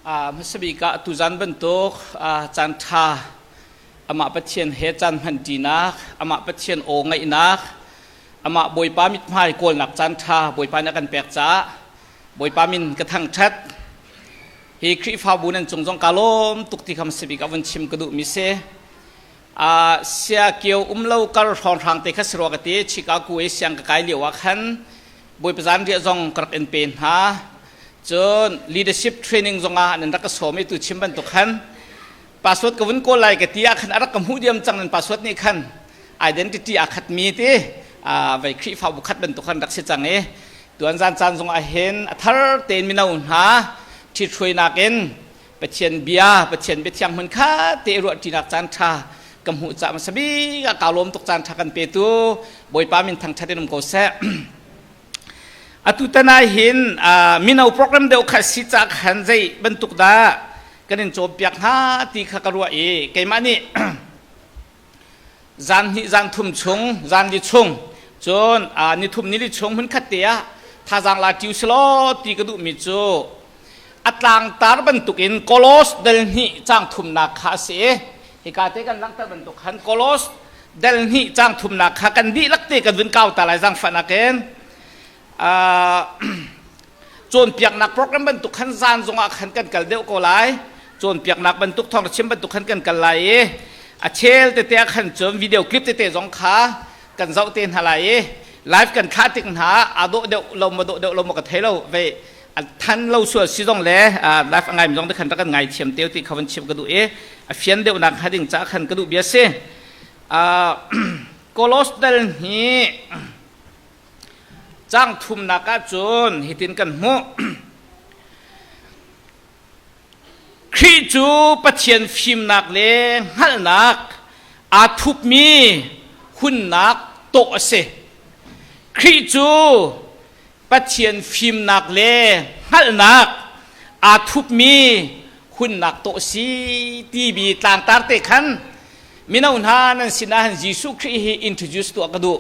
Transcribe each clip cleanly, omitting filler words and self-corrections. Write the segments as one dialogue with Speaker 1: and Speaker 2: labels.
Speaker 1: Hmasabik ah tuzan bantuk caan ṭha amah Pathian he caan hmanṭinak, amah Pathian aw ngaihnak, amah Bawipa mithmai kawlnak caan ṭha Bawipa nih a kan pek caah Bawipa min ka thangṭhat. Hi Khrihfabu nan cung zong kaa lawm tuk ti kha hmasabik ah vun chim ka duhmi si. Sia kio um lo kar hrawnghrang te kha si rua ka ti. Chicago i siang ka kai lio ah khan Bawipa zan riah zong ka rak in pe hna. Cun leadership training zongah nan rak ka sawm i tu chim bantuk khan password ka vun kawl lai ka ti ah khan a rak ka hmuh diam cang nan password nih khan identity aa khatmi ti vei Khrihfabu khat bantuk khan rak si cang i tuan zan caan zongah hin a thar tein mino hna ṭhithruainak in Pathian bia Pathian biathiang hmun khat te ruahṭinak caan ṭha ka hmuh caah hmasa bik ah kaa lawm tuk caan ṭha kan petu Bawipa min thangṭhat in um ko seh. Atu tan ah hin mino program deuh kha si ca khan zei bantuk dah kan in cawnpiak hnga ti kha ka ruah i keimah nih zan hnih zan thum chung zan li chung cun ni thum ni li chung hmun khat te ah thazaang la ṭiu selaw ti ka duhmi cu a tlangtar bantukin Kolos dal hnih cang thumnak kha a si i hika te kan langhter bantuk khan Kolos dal hnih cang thumnak kha kan dihlak te kan vun kau ta lai zaangfahnak in cawnpiaknak program bantuk khan zan zongah khan kan kal deuh ko lai cawnpiaknak bantuk thawng chim bantuk khan kan kal lai i a chel tete ah khan cun video clip tete zong kha kan zoh te hna lai i live kan thlah tik hna aa dawh deuh lo ma dawh deuh lo ma ka thei lo ve than lo sual si zong le live a ngai mi zong te khan rak kan ngai thiam teu ti kha van chim ka duh i a fian deuh nak hnga ding ca khan ka duh bia si Kolos dal hi cang thumnak ah cun hitin kan hmuh Khrih cu Pathian fimnak le hngalhnak aa thupmi hunnak tawh a si. Khrih cu Pathian fimnak le hngalhnak aa thupmi hunnak tawh si timi tlangtar te khan mino hna nan sinah hin Jesuh Khrih hi introduce tuah ka duh.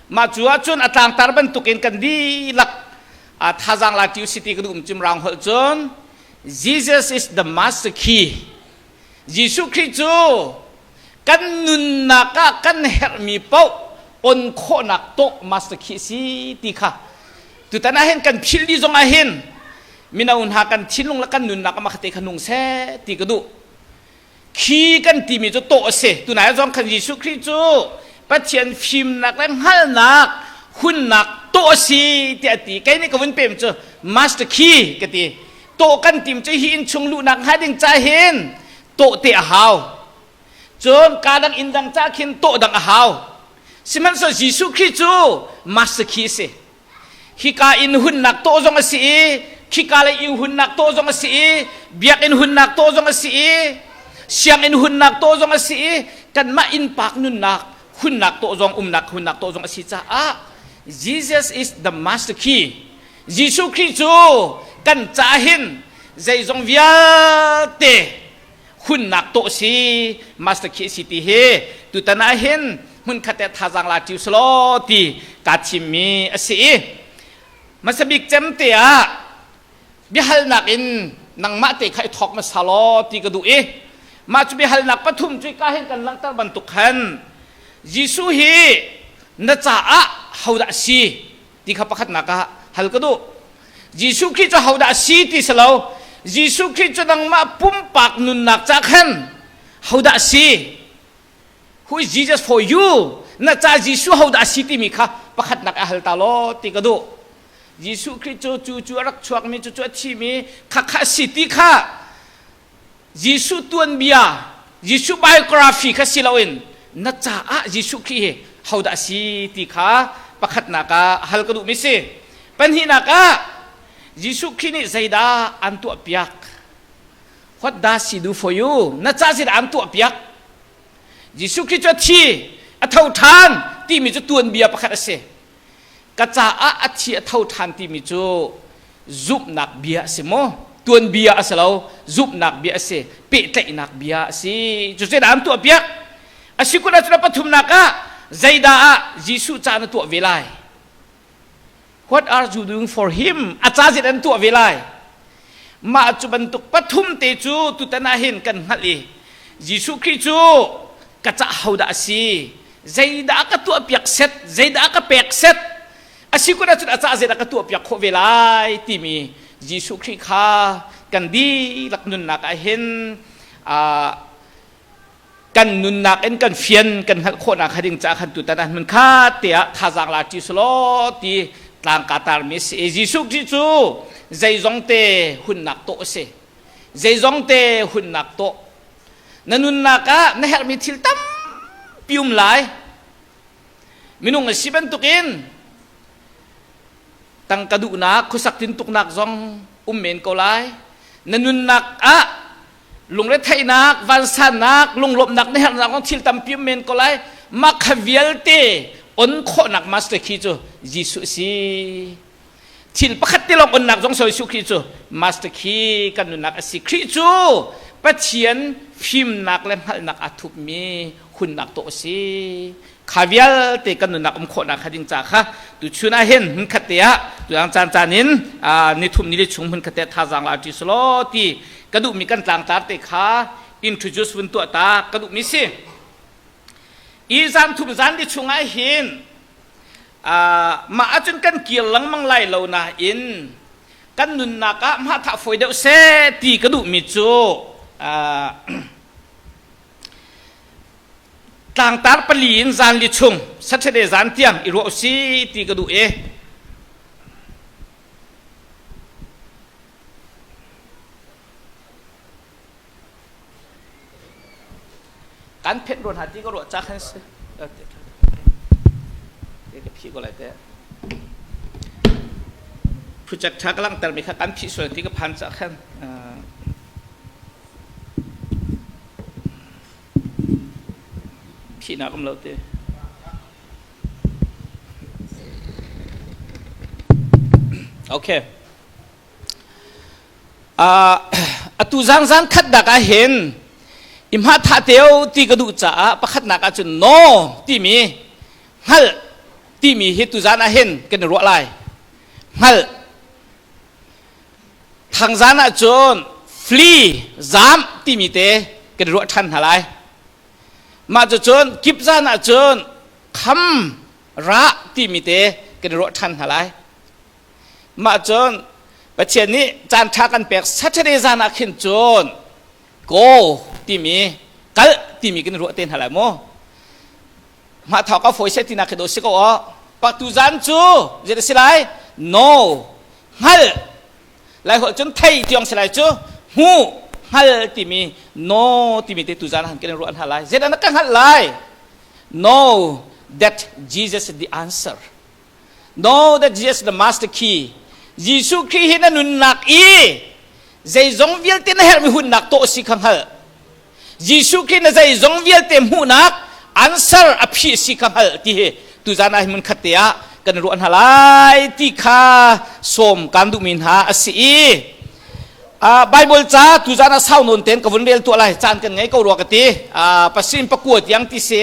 Speaker 1: Mah cu ahcun a tlangtar bantukin kan dihlak thazaang la ṭi usih ti ka duh cim rang holh cun Jesus is the master key. Jesuh Khrih cu kan nunnak ah kan herhmi paoh on khawhnak tawh master key si ti kha tutan ah hin kan philh dih zong ah hin mino hna kan thinlung le kan nunnak ah makhat te kha nung seh ti ka duh. Khi kan timi cu tawh a si. Tunai zong khan Jesuh Khrih cu Pathian fimnak le hngalhnak hunnak tawh a si tiah a ti. Kei nih ka vun pem cu master key ka ti. Tawh kan tim cu hi innchung luhnak hnga ding ca hin tawh te a hau. Cun ka dang inn dang ca khin tawh dang a hau. Sihmanhsehlaw Jesuh Khrih cu master key a si. Hika inn hunnak tawh zong a si i khika lei i hunnak tawh zong a si i biakinn hunnak tawh zong a si i sianginn hunnak tawh zong a si i kanmah innpak nunnak hunnak tawh zong umnak hunnak tawh zong a si caah Jesus is the master key. Jesuh Khrih cu kan ca hin zeizong vialte hunnak tawh si master key si ti hi tutan ah hin hmunkhat te thazaang la ṭiu selaw ti kaa thimmi a si i hmasa bik cem te ah biahalnak in nangmah te kha i thawk hmasa law ti ka duh i mah cu biahalnak pathum cu ka hin kan langhter bantuk khan Jesuh hi na caah hodah si ti kha pakhatnak ah hal ka duh Jesuh Khrih cu hodah a si ti si lo Jesuh Khrih cu nangmah pumpak nunnak ca khan hodah a si Who is Jesus for you na ca Jesuh hodah a si timi kha pakhatnak ah hal ta law ti ka duh Jesuh Khrih cu cu cu a rak chuakmi cu cu a thimi kha kha a si ti kha Jesuh tuanbia, Jesuh biography kha si loin na caah Jesuh Khrih hi hodah a si ti kha pakhatnak ah hal ka duhmi si. Pahnihnak ah Jesuh Khrih nih zeidah an tuahpiak? What does he do for you? Na ca zeidah an tuahpiak? Jesuh Khrih cu a thi, a tho ṭhan timi cu tuanbia pakhat a si. Ka caah a thi a tho ṭhan timi cu zumhnak bia a si maw? Tuanbia a si lo, zumhnak bia a si, pehtlaihnak bia a si. Cu zeidah an tuahpiak? A si kun ahcun a pathumnak ah zeidah ah Jesuh ca na tuah ve lai? What are you doing for him? A ca zeidah an tuah ve lai? Mah cu bantuk pathum te cu tutan ah hin kan hngalh i Jesuh Khrih cu ka cah hodah a si? Zeidah ka tuahpiak set? Zeidah ka pek set? A si kun ahcun a cah zeidah ka tuahpiak khawh ve lai timi Jesuh Khrih kha kan dihlak nunnak ah hin kan nunnak in kan fian kan hngalh khawhnak hnga ding caah khan tutan ah hmun khat te ah thazaang la ṭi selaw ti tlang ka tarmi a si. Jesuh Khrih cu zeizong te hunnak tawh a si. Zeizong te hunnak tawh. Na nunnak ah na herhmi thil tampi um lai. Minung a si bantukin tangka duhnak, khuasak tintuknak zong um men ko lai. Na nunnak ah lungretheihnak, vansannak, lunglawmhnak na herhnak zong thil tampi um men ko lai. Mah kha vialte on khawhnak master key cu Jesuh si. Thil pakhat te lawng onnak zong Jesuh Khrih cu master key kan nunnak a si. Khrih cu Pathian fimnak le hngalhnak aa thupmi hunnak tawh a si. Kha vialte kan nunnak um khawhnak kha ding ca kha tuchun ah hin hmunkhat te ah tuang caan caan in nithum nili chung hmunkhat te thazaang la ṭi selaw ti ka duhmi kan tlangtar te kha introduce vun tuah ta ka duhmi si. I zan thum zan li chungah hin mah ahcun kan kir lengmang lai lo nain kan nunnak ah mah thah fawi deuh seh ti ka duhmi cu Tlangtar pali in zanli chung Saturday zan tiang i ruah usih ti ka duh i kan phenh ruan hna ti ka ruah ca khan si. Ka phih ko lai te. Project tha ka langhter mi kha kan phih sual ti ka phan ca khan. Thihnak um lo te. Okay. Uh, atu zang zang khat dak ah hin imha tha teo ti ka duh caah pakhatnak ah cun no timi hngalh timi hi tuzan ah hin kan i ruah lai hngalh Thangzan ahcun flee zaam timi te kan i ruah ṭhan hna lai. Mah cucun kipzan ahcun kham rah timi te kan i ruah ṭhan hna lai. Mah cun Pathian nih caan ṭha kan pek Saturday zan ah khin cun go timi kal timi kan i ruah te hna lai mu. Mah thawk a fawi seh tinak khi do si ko aw. Pa tuzan cu zei si lai? No hngal lai holh cun thei tiong si lai cu hmu hngal timi no timi te tuzan han kan ruah hna lai zeidah na ka hngalh lai know that Jesus is the answer know that Jesus is the master key Jesuh Khrih hi na nunnak i zeizong vialte na herhmi hunnak tawh si kha hngal Jesuh Khrih na zeizong vialte hmuhnak answer a phi si kha hngalh ti hi tuzan ah hi hmun khat te ah kan ruah hna lai ti kha sawm kan duhmi hna a si i Bible ca tuzan ah sau nawn ten ka vun rel tuah lai caan kan ngei ko rua ka ti pasin pakua tiang ti si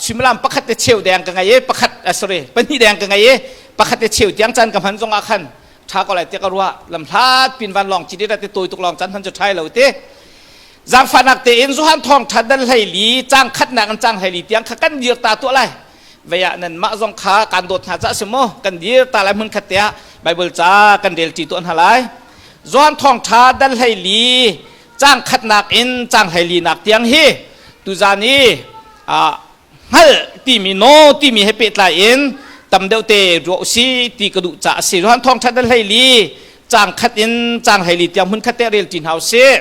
Speaker 1: suimilam pakhat te cheu deng ka ngei i pakhat sorry pahnih deng ka ngei i pakhat te cheu tiang caan ka hman zong ah khan ṭha ko lai tiah ka ruah lamhlat pin vanlawng ci te tawi tuk lawng caan hman cu ṭhai lo te zaangfahnak tein Johan thawngṭha dal hleili cang khatnak in cang hleili tiang kha kan dir ta tuah lai vei ah nan mah zong kha kan dawt hna ca si maw kan dir ta lai hmun khat te ah Bible ca kan rel ṭi tuah hna lai Johan thawngṭha dal hleili cang khatnak in cang hleili nak tiang hi tuzan i hngalh timi no timi he pehtlai in tam deuh te ruah usih ti ka duh caah a si. Johan thawngṭha dal hleili caang khat in caang hleili tiang hmun khat te rel ṭi hna usih.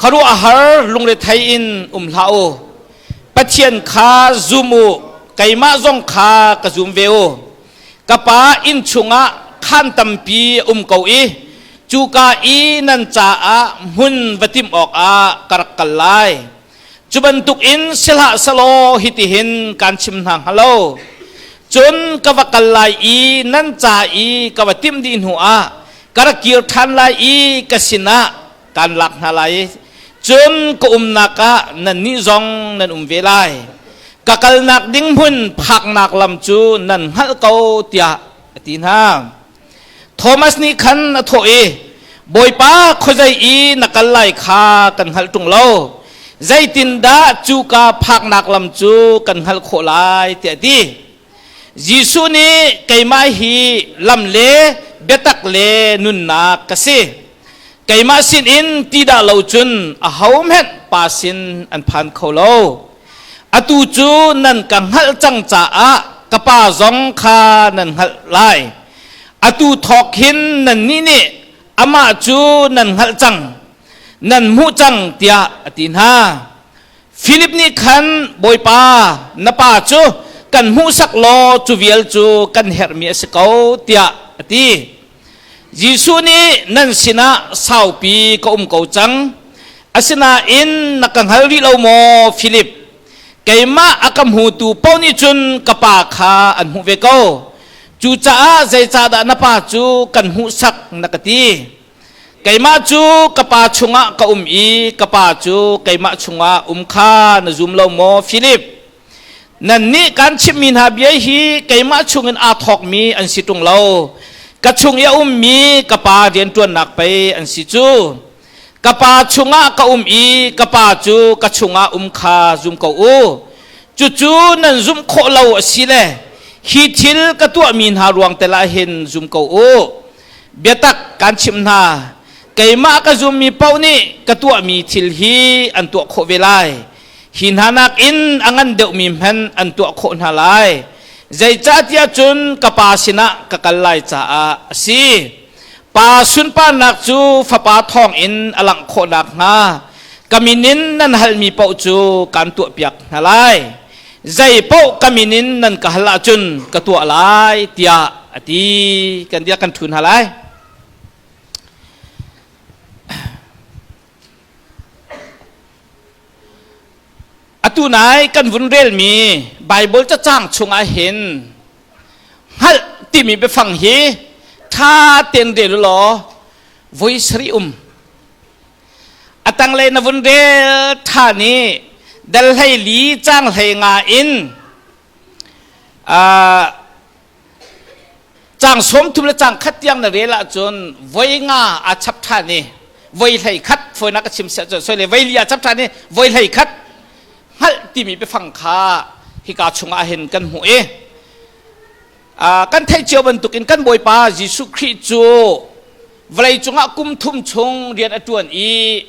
Speaker 1: Khuaruah a har lungrethei in um hlah u. Pathian kha zum u, keimah zong kha ka zum ve u. Ka pa inn chungah khaan tampi a um ko i cuka i nan caah hmun va timh awkah ka rak kal lai. Cu bantukin si hlah selaw hitihin kaan chim hna hnga lo. Cun ka va kal lai i nan ca i ka va timh dih hnuah ka ra kir ṭhan lai i ka sinah kaan lak hna lai. Cun ka umnak ah nannih zong nan um ve lai. Ka kalnak ding hmun phaknak lam cu nan hngalh ko tiah a ti hna. Thomas nih khan a thawh i, Bawipa, khuazei i na kal lai kha kan hngalh ṭung lo. Zeitindah cuka phaknak lam cu kan hngalh khawh lai, tiah a ti. Jesuh nih keimah hi lam le biatak le nunnak ka si. Keimah sinin ti dah lo cun ahohmanh Pa sin an phan kho lo. Atu cu nan ka hngalh cang caah ka Pa zong kha nan hngalh lai. Atu thawk hin nannih nih amah cu nan hngalh cang, nan hmuh cang tiah a ti hna. Filip nih khan Bawipa, na Pa cu kan hmuhsak law cu vial cu kan herhmi a si ko tiah a ti. Jesuh nih nan sinah saupi ka um ko cang. Asinain na ka hngal rih lo maw, Filip? Keimah a ka hmutu paoh nih cun ka Pa kha an hmuh ve ko. Cucaah zeicahdah na Pa cu kan hmuhsak na ka ti? Keimah cu ka Pa chungah ka um i ka Pa cu keimah chungah um kha na zum lo maw, Filip? Nannih kan chimhmi hna bia hi keimah chungin aa thawkmi an si ṭung lo. Ka chung i a ummi ka Pa rianṭuannak pei an si cu. Ka Pa chungah ka um i ka Pa cu ka chungah um kha zum ko u. Cucu nan zumh khawh lo a si le hi thil ka tuahmi hna ruang tel ah hin zum ko u. Biatak kan chimh hna, keimah ka zummi paoh nih ka tuahmi thil hi an tuah khawh ve lai. Hi hna nakin a ngan deuhmi hmanh an tuah khawh hna lai. Zeicahtiah cun ka Pa sinah ka kal lai caah a si. Pa sunparnak cu Fapa thawngin a langh khawh nakhnga ka min in nan halmi paoh cu kaan tuahpiak hna lai. Zei paoh ka min in nan ka hal ahcun ka tuah lai, tiah a ti. Kan dia kan ṭhu hna lai. Atu nai kan vun relmi Baibal cacang chungah hin hngalh timi biafang hi ṭha tein rel u law voi sarih um. A tanglei na vun rel ṭhan i dal hlei li cang hlei nga in Caang 30 le caang khat tiang na rel ahcun voi nga aa chap ṭhan i voi hlei khat fawinak ka chim siah cun soi le voi li aa chap ṭhan i voi hlei khat hngalh timi biafang kha hika chungah hin kan hmuh i kan theih cio bantukin kan Bawipa Jesuh Khrih cu vawlei cungah kum thum chung rian a ṭuan i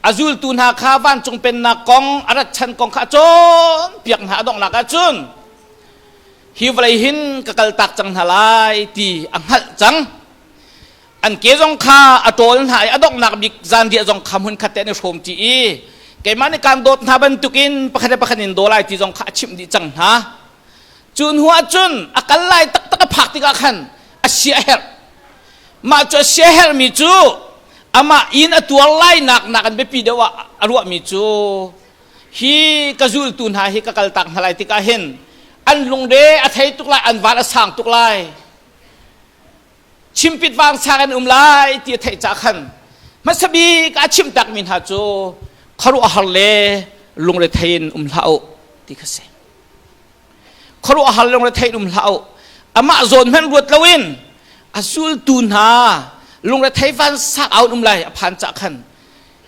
Speaker 1: a zultu hna kha vancung pennak kong a rat chan kong kha a cawnpiak hna a donghnak ahcun Hi vawlei hin ka kaltak cang hna lai ti a hngalh cang. An ke zong kha a ṭawl hna i a donghnak bik zanriah zong kha hmunkhat te an i hrawm ṭi i keimah nih kaan dawt hna bantukin pakhat le pakhat in daw lai ti zong kha a chimh dih cang hna. Cu hnu ah cun a kal lai taktak a phak tikah khan a sia a herh. Mah cu a sia herhmi cu amah inn a tuar lainak nakin biapi deuh ah a ruahmi cu Hi ka zultu hna hi ka kaltak hna lai tikah hin an lungre a thei tuk lai, an van a sang tuk lai. Chimpit vangsang an um lai ti a theih cah khan hmasa bik a chim takmi hna cu khuaruahhar le lungrethei in um hlah u ti kha si. Khuaruahhar lungrethei in um hlah u. Amah zawn hmanh ruat loin a zultu hna lungrethei vansak au um lai a phan cah khan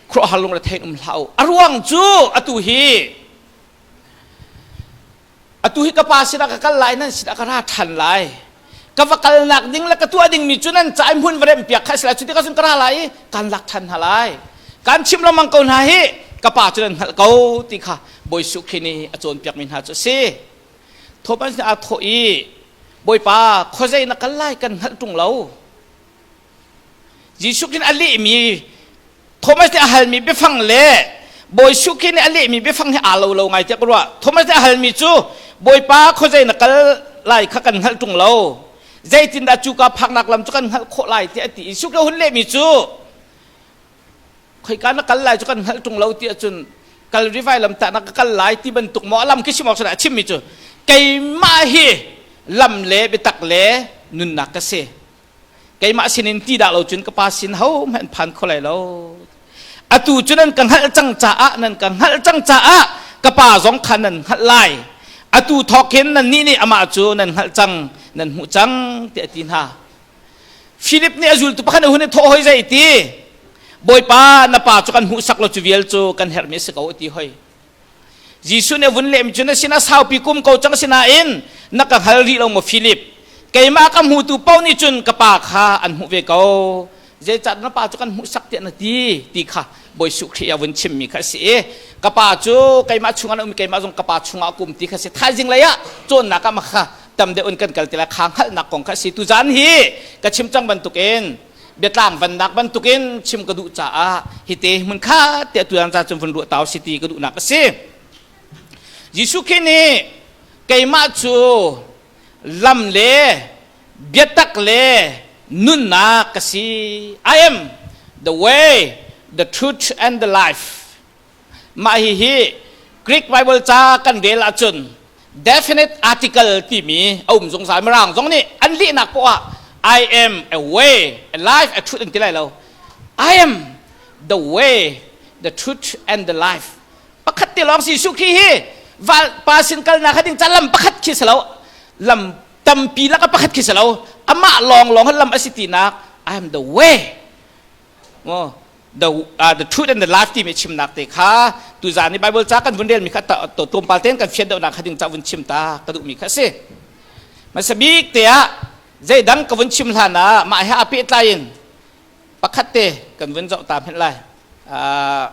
Speaker 1: khuaruahhar lungrethei in um hlah u. A ruang cu atu hi atu hi ka pa sinah ka kal lai nan sinah ka ra ṭhan lai. Ka va kalnak ding le ka tuah dingmi cu nan ca i hmun va remhpiak kha a si lai. Cu tikah cun ka ra lai i kaan lak ṭhan hna lai. Kaan chimh lengmang ko hna hi ka pa cu nan hngalh ko ti kha Bawi Jesuh Khrih nih a cawnpiakmi hna cu a si. Thomas nih aa thawh i Bawipa khuazei na kal lai kan hngalh ṭung lo. Jesuh Khrih nih a lehmi Thomas nih a halmi biafang le Bawi Jesuh Khrih nih a lehmi biafang hi aa lo lo ngai tiah ka ruah. Thomas nih a halmi cu Bawipa khuazei na kal lai kha kan hngalh ṭung lo. Zeitindah cuka phaknak lam cu kan hngalh khawh lai tiah a ti. Jesuh Khrih hun lehmi cu khoika na kal lai cu kan hngalh ṭung lo ti ahcun Kalvari vailamtah na ka kal lai ti bantuk maw a lam khi chim awk a chimmi cu keimah hi lam le biatak le nunnak ka si. Keimah sinin ti dah lo cun ka pa sin hohmanh phan kho lai lo. Atu cu nan ka hngalh cang caah nan ka hngalh cang caah ka pa zong kha nan hngalh lai. Atu thawk hin nannih nih amah cu nan hngalh cang, nan hmuh cang tiah a ti hna. Philip nih a zultu pakhat a hun i thawh hoi zei ti Bawipa na pa cu kan hmuhsak lo cu vial cu kan herhmi a si ko a ti hoi. Jesuh nih a vun lehmi cu na sinah saupi kum ko cang sinain na ka hngal rih lo maw Philip? Keimah ka hmutu paoh nih cun ka pa kha an hmuh ve ko. Zeicah na pa cu kan hmuhsak tiah na ti ti kha Bawi Jesuh Khrih a vun chimmi kha a si i ka pa cu keimah chungah na um keimah zong ka pa chungah ka um ti kha si. Thaizing lei ah cawnnak ah kha tam deuh in kan kal ti lai kha hngalhnak kong kha a si. Tuzaan hi ka chim cang bantukin biatlang vannak bantukin chim ka duh caah hite hmun khat te atu ca cun vun ruah tau si ti ka duhnak a si. Jesuh Khrih nih keimah cu lam le biatak le nunnak ka si. I am the way, the truth and the life. Mah hihi Greek Bible ca kan rel ahcun definite article timi a um zungzal. Mirang zong nih an lehnak poah ah I am a way, a life, a truth an ti lai lo. I am the way, the truth and the life. Pakhat te lawng Jesuh Khrih hi val pa sin kalnak ding ca lam pakhat khi si lo. Lam tampi lak pakhat khi si lo. Amah lawng lawng lam a si tinak I am the way. Oh, the uh, the truth and the life timi chimnak te kha tuzan i Bible ca kan vun relmi kha to tlawmpal tein kan fian deuhnak kha ding ca vun chim ta ka duhmi kha si. Hmasa bik te ah zeidang ka vun chim hlan ah mah he a pehtlai in pakhat te kan vun zoh ta hmenh lai. Uh,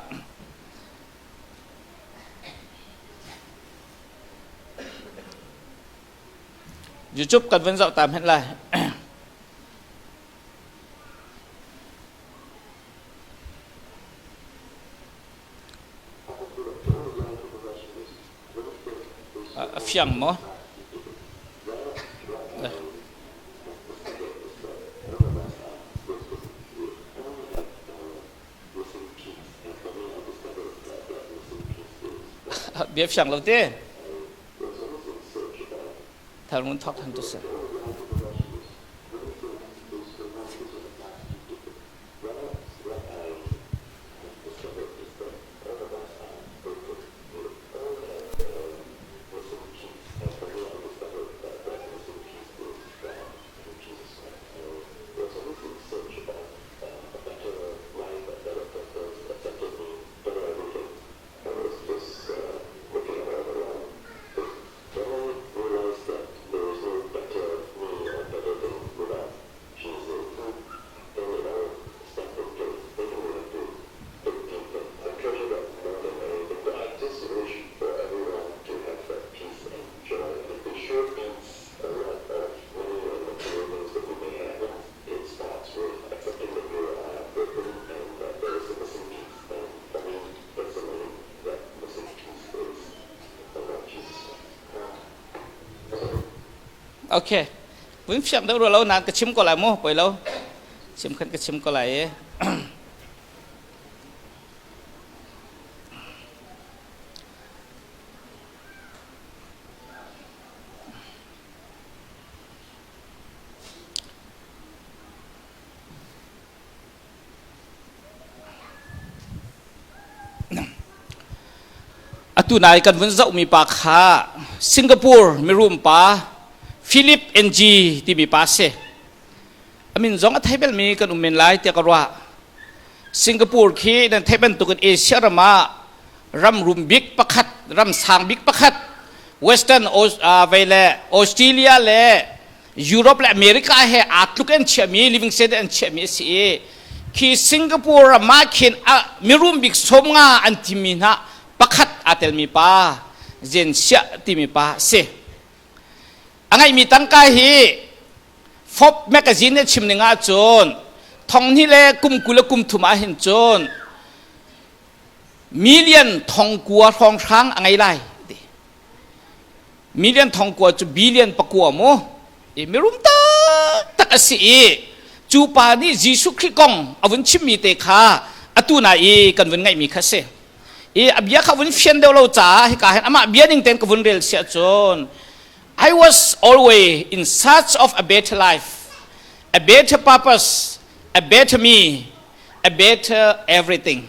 Speaker 1: YouTube kan vun zoh ta hmenh lai. A fiang maw? Bia fiang lo te. Tharngun thawk than tu si. Okay. Vun fiang deuh rua lo nan ka chim ko lai mu poi lo. Chim khan ka chim ko lai e. Atu nai kan vun zohmi pa kha Singapore mirum pa Philip NG timi pa si. A min zong a thei belmi kan um men lai tiah ka ruah. Singapore khi nan theih bantukin Asia ram ah ram rum bik pakhat, ram sang bik pakhat, Western vei le Australia le Europe le America he aa tluk an chiahmi living standard an chiahmi a si i khi Singapore ram ah khin mirum bik sawmnga an thimmi hna pakhat aa telmi pa Zen Siah timi pa a si. A ngeihmi tangka hi Forbes magazine nih chim ning ahcun thonghnih le kum 20 le kum thum ah hin cun million thongkua hrawnghrang a ngei lai ti. Million thongkua cu billion pakua mu i mirum taktak a si i cu pa nih Jesuh Khrih kong a vun chimmi te kha atu na i kan vun ngaihmi kha si. I a bia kha vun fian deuh lo caah hika hin amah bia ning tein ka vun rel siah cun I was always in search of a better life, a better purpose, a better me, a better everything.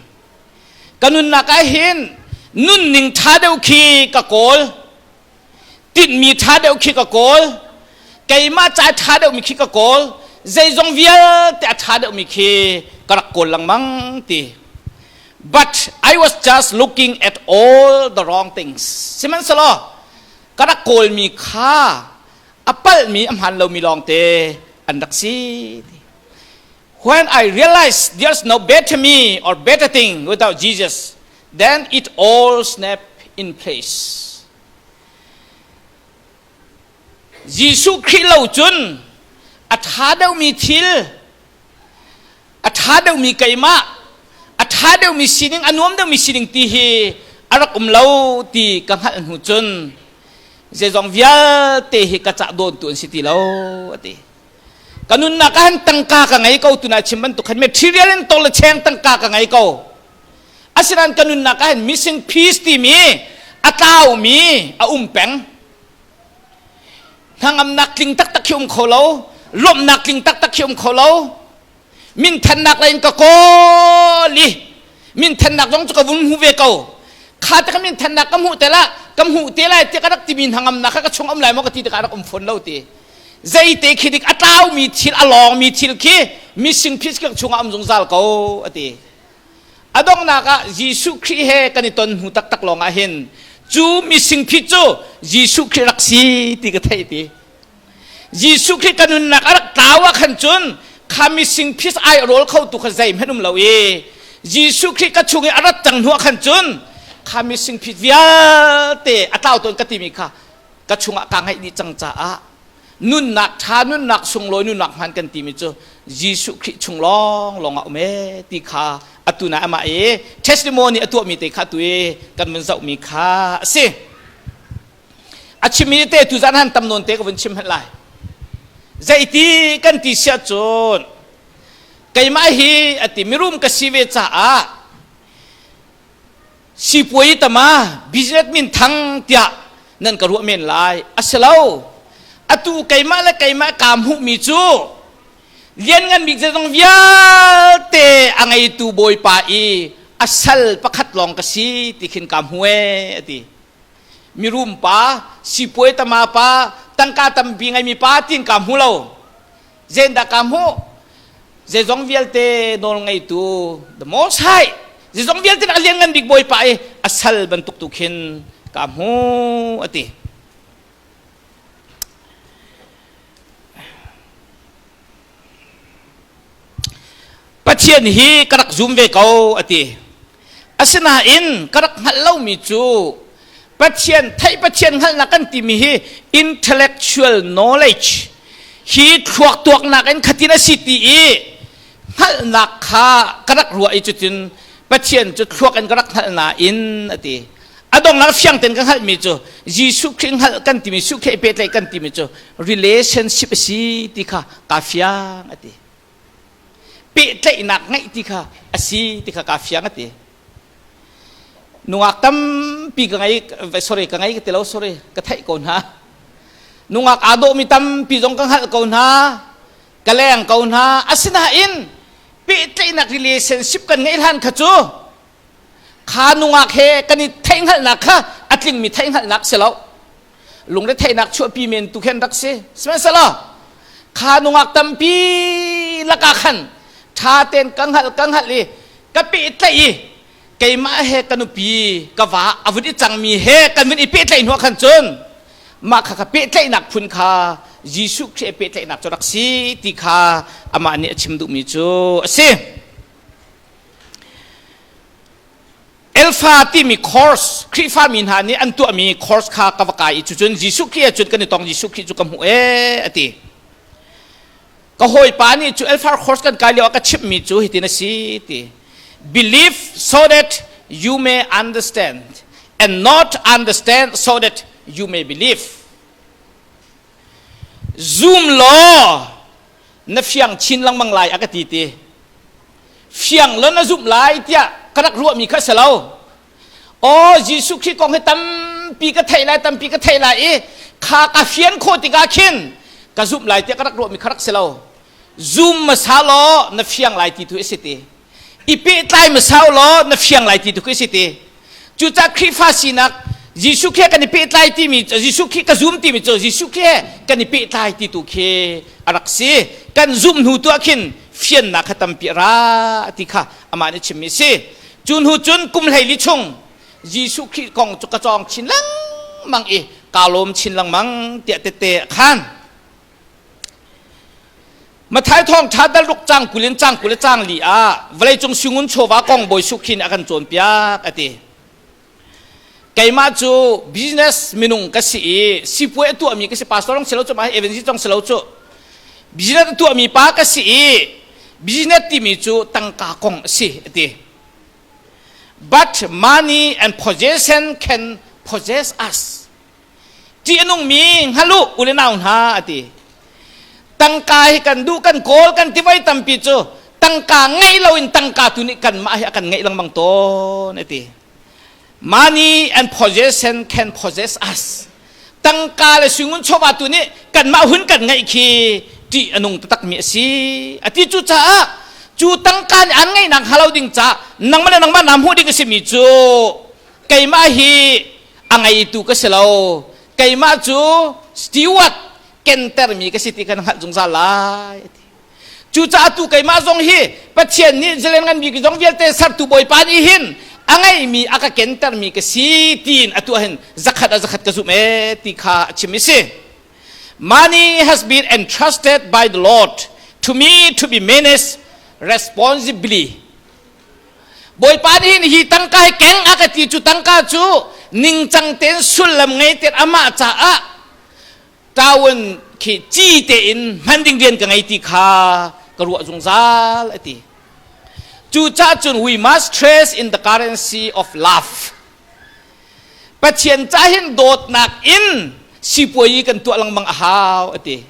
Speaker 1: Ka nunnak ah hin nunning ṭha deuh khi ka kawl, tinhmi ṭha deuh khi ka kawl, keimah ca ṭha deuhmi khi ka kawl, Zeizong vialte a ṭha deuhmi khi ka rak kawl lengmang ti. But I was just looking at all the wrong things. Sihmanhsehlaw ka rak kawlmi kha a palhmi a hmaan lomi lawngte an rak si. When I realized there's no better me or better thing without Jesus, then it all snapped in place. Jesuh Khrih lo cun a ṭha deuhmi thil, a ṭha deuhmi keimah, a ṭha deuhmi sining, a nuam deuhmi sining ti hi a rak um lo ti ka hngalh hnu cun zeizong vialte hi ka cah dawntu an si ti lo a ti. Ka nunnak ah hin tangka ka ngei ko tuna chim bantuk khan material in tol le cheng tangka ka ngei ko. Asinain ka nunnak ah hin missing piece timi a tlaumi a um peng. Hnangamnak tling taktak khi um kho lo, lawmhnak tling taktak khi um kho lo. Minthannak lei in ka kawl i minthannak zong cu ka vun hmu ve ko. Kha te ka minthannak ka hmuh te la, ka hmuh te lai tiah ka rak timi hnangamnak kha ka chung um lai maw ka ti tikah a rak um fawn lo ti. Zeite khi dik a tlaumi thil a lawngmi thil khi missing piece khi chungah um zungzal ko a ti. A donghnak ah Jesuh Khrih he kan i ton hnu taktak lawngah hin cu missing piece cu Jesuh Khrih rak si ti ka theih ti. Jesuh Khrih ka nunnak a rak tlau ah khan cun kha missing piece ai rawl kho tu kha zeihmanh um lo i Jesuh Khrih ka chung i a rat cang hnu ah khan cun kha missing piece vialte a tlau tawn ka timi kha ka chungah kaa ngaih dih cang caah nunnak ṭha nunnak sunglawi nunnak hmaan kan timi cu Jesuh Khrih chung lawng lawng ah um ee ti kha atu na amah i testimony a tuahmi te kha atu i kan vun zohmi kha a si. A chimmi te tu zan han tam nawn te ka vun chim hmanh lai. Zeiti kan ti siah cun keimah hi ati mirum ka si ve caah sipuai tama business min thang tiah nan ka ruah men lai. A si lo. Atu keimah le keimah kaa hmuhmi cu lianngan bik zeizong vialte a ngeitu Bawipa i a sal pakhat lawng ka si ti khin kaa hmu ee a ti. Mirum pa, sipuai tama pa, tangka tampi ngeimi pa tiin kaa hmu lo. Zeidah kaa hmuh? Zeizong vialte nawl ngeitu the most high zeizong vialte a lianngan bik Bawipa i a sal bantuk tu khin kaa hmu a ti. Pathian hi ka rak zum ve ko a ti. Asinain ka rak hngalh lomi cu Pathian theih Pathian hngalhnak kan timi hi intellectual knowledge hi thluak tuaknak in khatin a si ti i hngalhnak kha ka rak ruah i cutin Pathian cu thluak in ka rak hngalh nain a ti. A donghnak fiang tein ka hngalhmi cu Jesuh Khrih hngalh kan timi Jesuh Khrih pehtlaih kan timi cu relationship a si ti kha kaa fiang a ti. Pehtlaihnak ngeih ti kha a si ti kha kaa fiang a ti. Nungak tampi ka ngei sorry ka ngei ka ti lo sorry ka theih ko hna. Nungak aa dawhmi tampi zong ka hngalh ko hna. Ka leng ko hna. Asinain pehtlaihnak relationship kan ngeih hlan kha cu kha nungak he kan i theihhngalhnak kha a tlingmi theihhngalhnak si lo lungretheihnak chuahpi men tu khin rak si sihmanhsehlaw kha nungak tampi lakah khan ṭha tein ka hngalh ka hngalh i ka pehtlaih i keimah he ka nupi ka va a vun i cangmi he kan vun i pehtlaih hnuah khan cun mah kha ka pehtlaihnak phun kha Jesuh Khrih pehtlaihnak cu rak si ti kha amah nih a chim duhmi cu a si. Alpha timi course Khrihfami hna nih an tuahmi course kha ka va kai i cucun Jesuh Khrih ahcun kan i tong Jesuh Khrih cu ka hmuh ee a ti. Ka hawipa nih cu Alpha course kan kai lio ah ka chimhmi cu hitin a si ti. Believe so that you may understand and not understand so that you may believe. Zum law na fiang chin lengmang lai a ka ti ti. Fiang lo na zumh lai tiah ka rak ruahmi kha si lo. Aw Jesuh Khrih kong hi tampi ka theih lai tampi ka theih lai i kha ka fian khawh tikah khin ka zumh lai tiah ka rak ruahmi kha rak si lo. Zum hmasa law na fiang lai ti tu a si ti. I pehtlai hmasa law na fiang lai ti tu khi a si ti. Cucaah Khrihfa sinak Jesuh Khrih kan i pehtlai timi Jesuh Khrih ka zum timi cu Jesuh Khrih he kan i pehtlai ti tu khi a rak si. Kan zumh hnu tu ah khin fiannak kha tampi a ra ti kha amah nih chimmi si. Cu hnu cun kum 14 chung Jesuh Khrih kong cu ka cawng chin lengmang i kaa lawm chin lengmang tiah tette a khan. Matthai thawngṭha dal ruk cang 20 in cang 20 le cang li ah vawleicung singun chawva kong Bawi Jesuh Khrih nih a kan cawnpiak a ti. Keimah cu business minung ka si i sipuai a tuahmi ka si pastor zong si lo cu mah evangelist zong si lo cu business a tuahmi pa ka si i business timi cu tangka kong a si a ti. But money and possession can possess us. Ṭih a nungmi hngal u u le nau hna a ti. Tangka hi kan duh kan kawl kan ti voi tampi cu tangka ngeih loin tangka tu nih kanmah hi a kan ngeih lengmang tawn a ti. Money and possession can possess us. Tangka le suingun chawva tu nih kanmah hun kan ngeih khi ṭih a nung taktakmi a si. A ti cu caah cu tangka nih an ngeihnak hnga lo ding caah nangmah le nangmah naa hmuh ding a simi cu keimah hi a ngeitu ka si lo keimah cu steward kentermi ka si ti kan hngalh zungzal lai ti cucaah tu keimah zong hi Pathian nih zalen ngan bik zong vialte sertu Bawipa nih hin a ngeihmi a ka kentermi ka si tiin atu hin zakhat a zakhat ka zumh e ti kha a chim i si Money has been entrusted by the Lord to me to be managed responsibly. Bawipa nih hin hi tangka hi keng a ka ti cu tangka cu ningcang tein sullam ngei tein amah caah tawun khi ci tein hman ding rian ka ngei ti kha ka ruah zungzal a ti. Cucaah cun we must trust in the currency of love. Pathian ca hin dawtnak in sipuai kan tuah lengmang a hau a ti.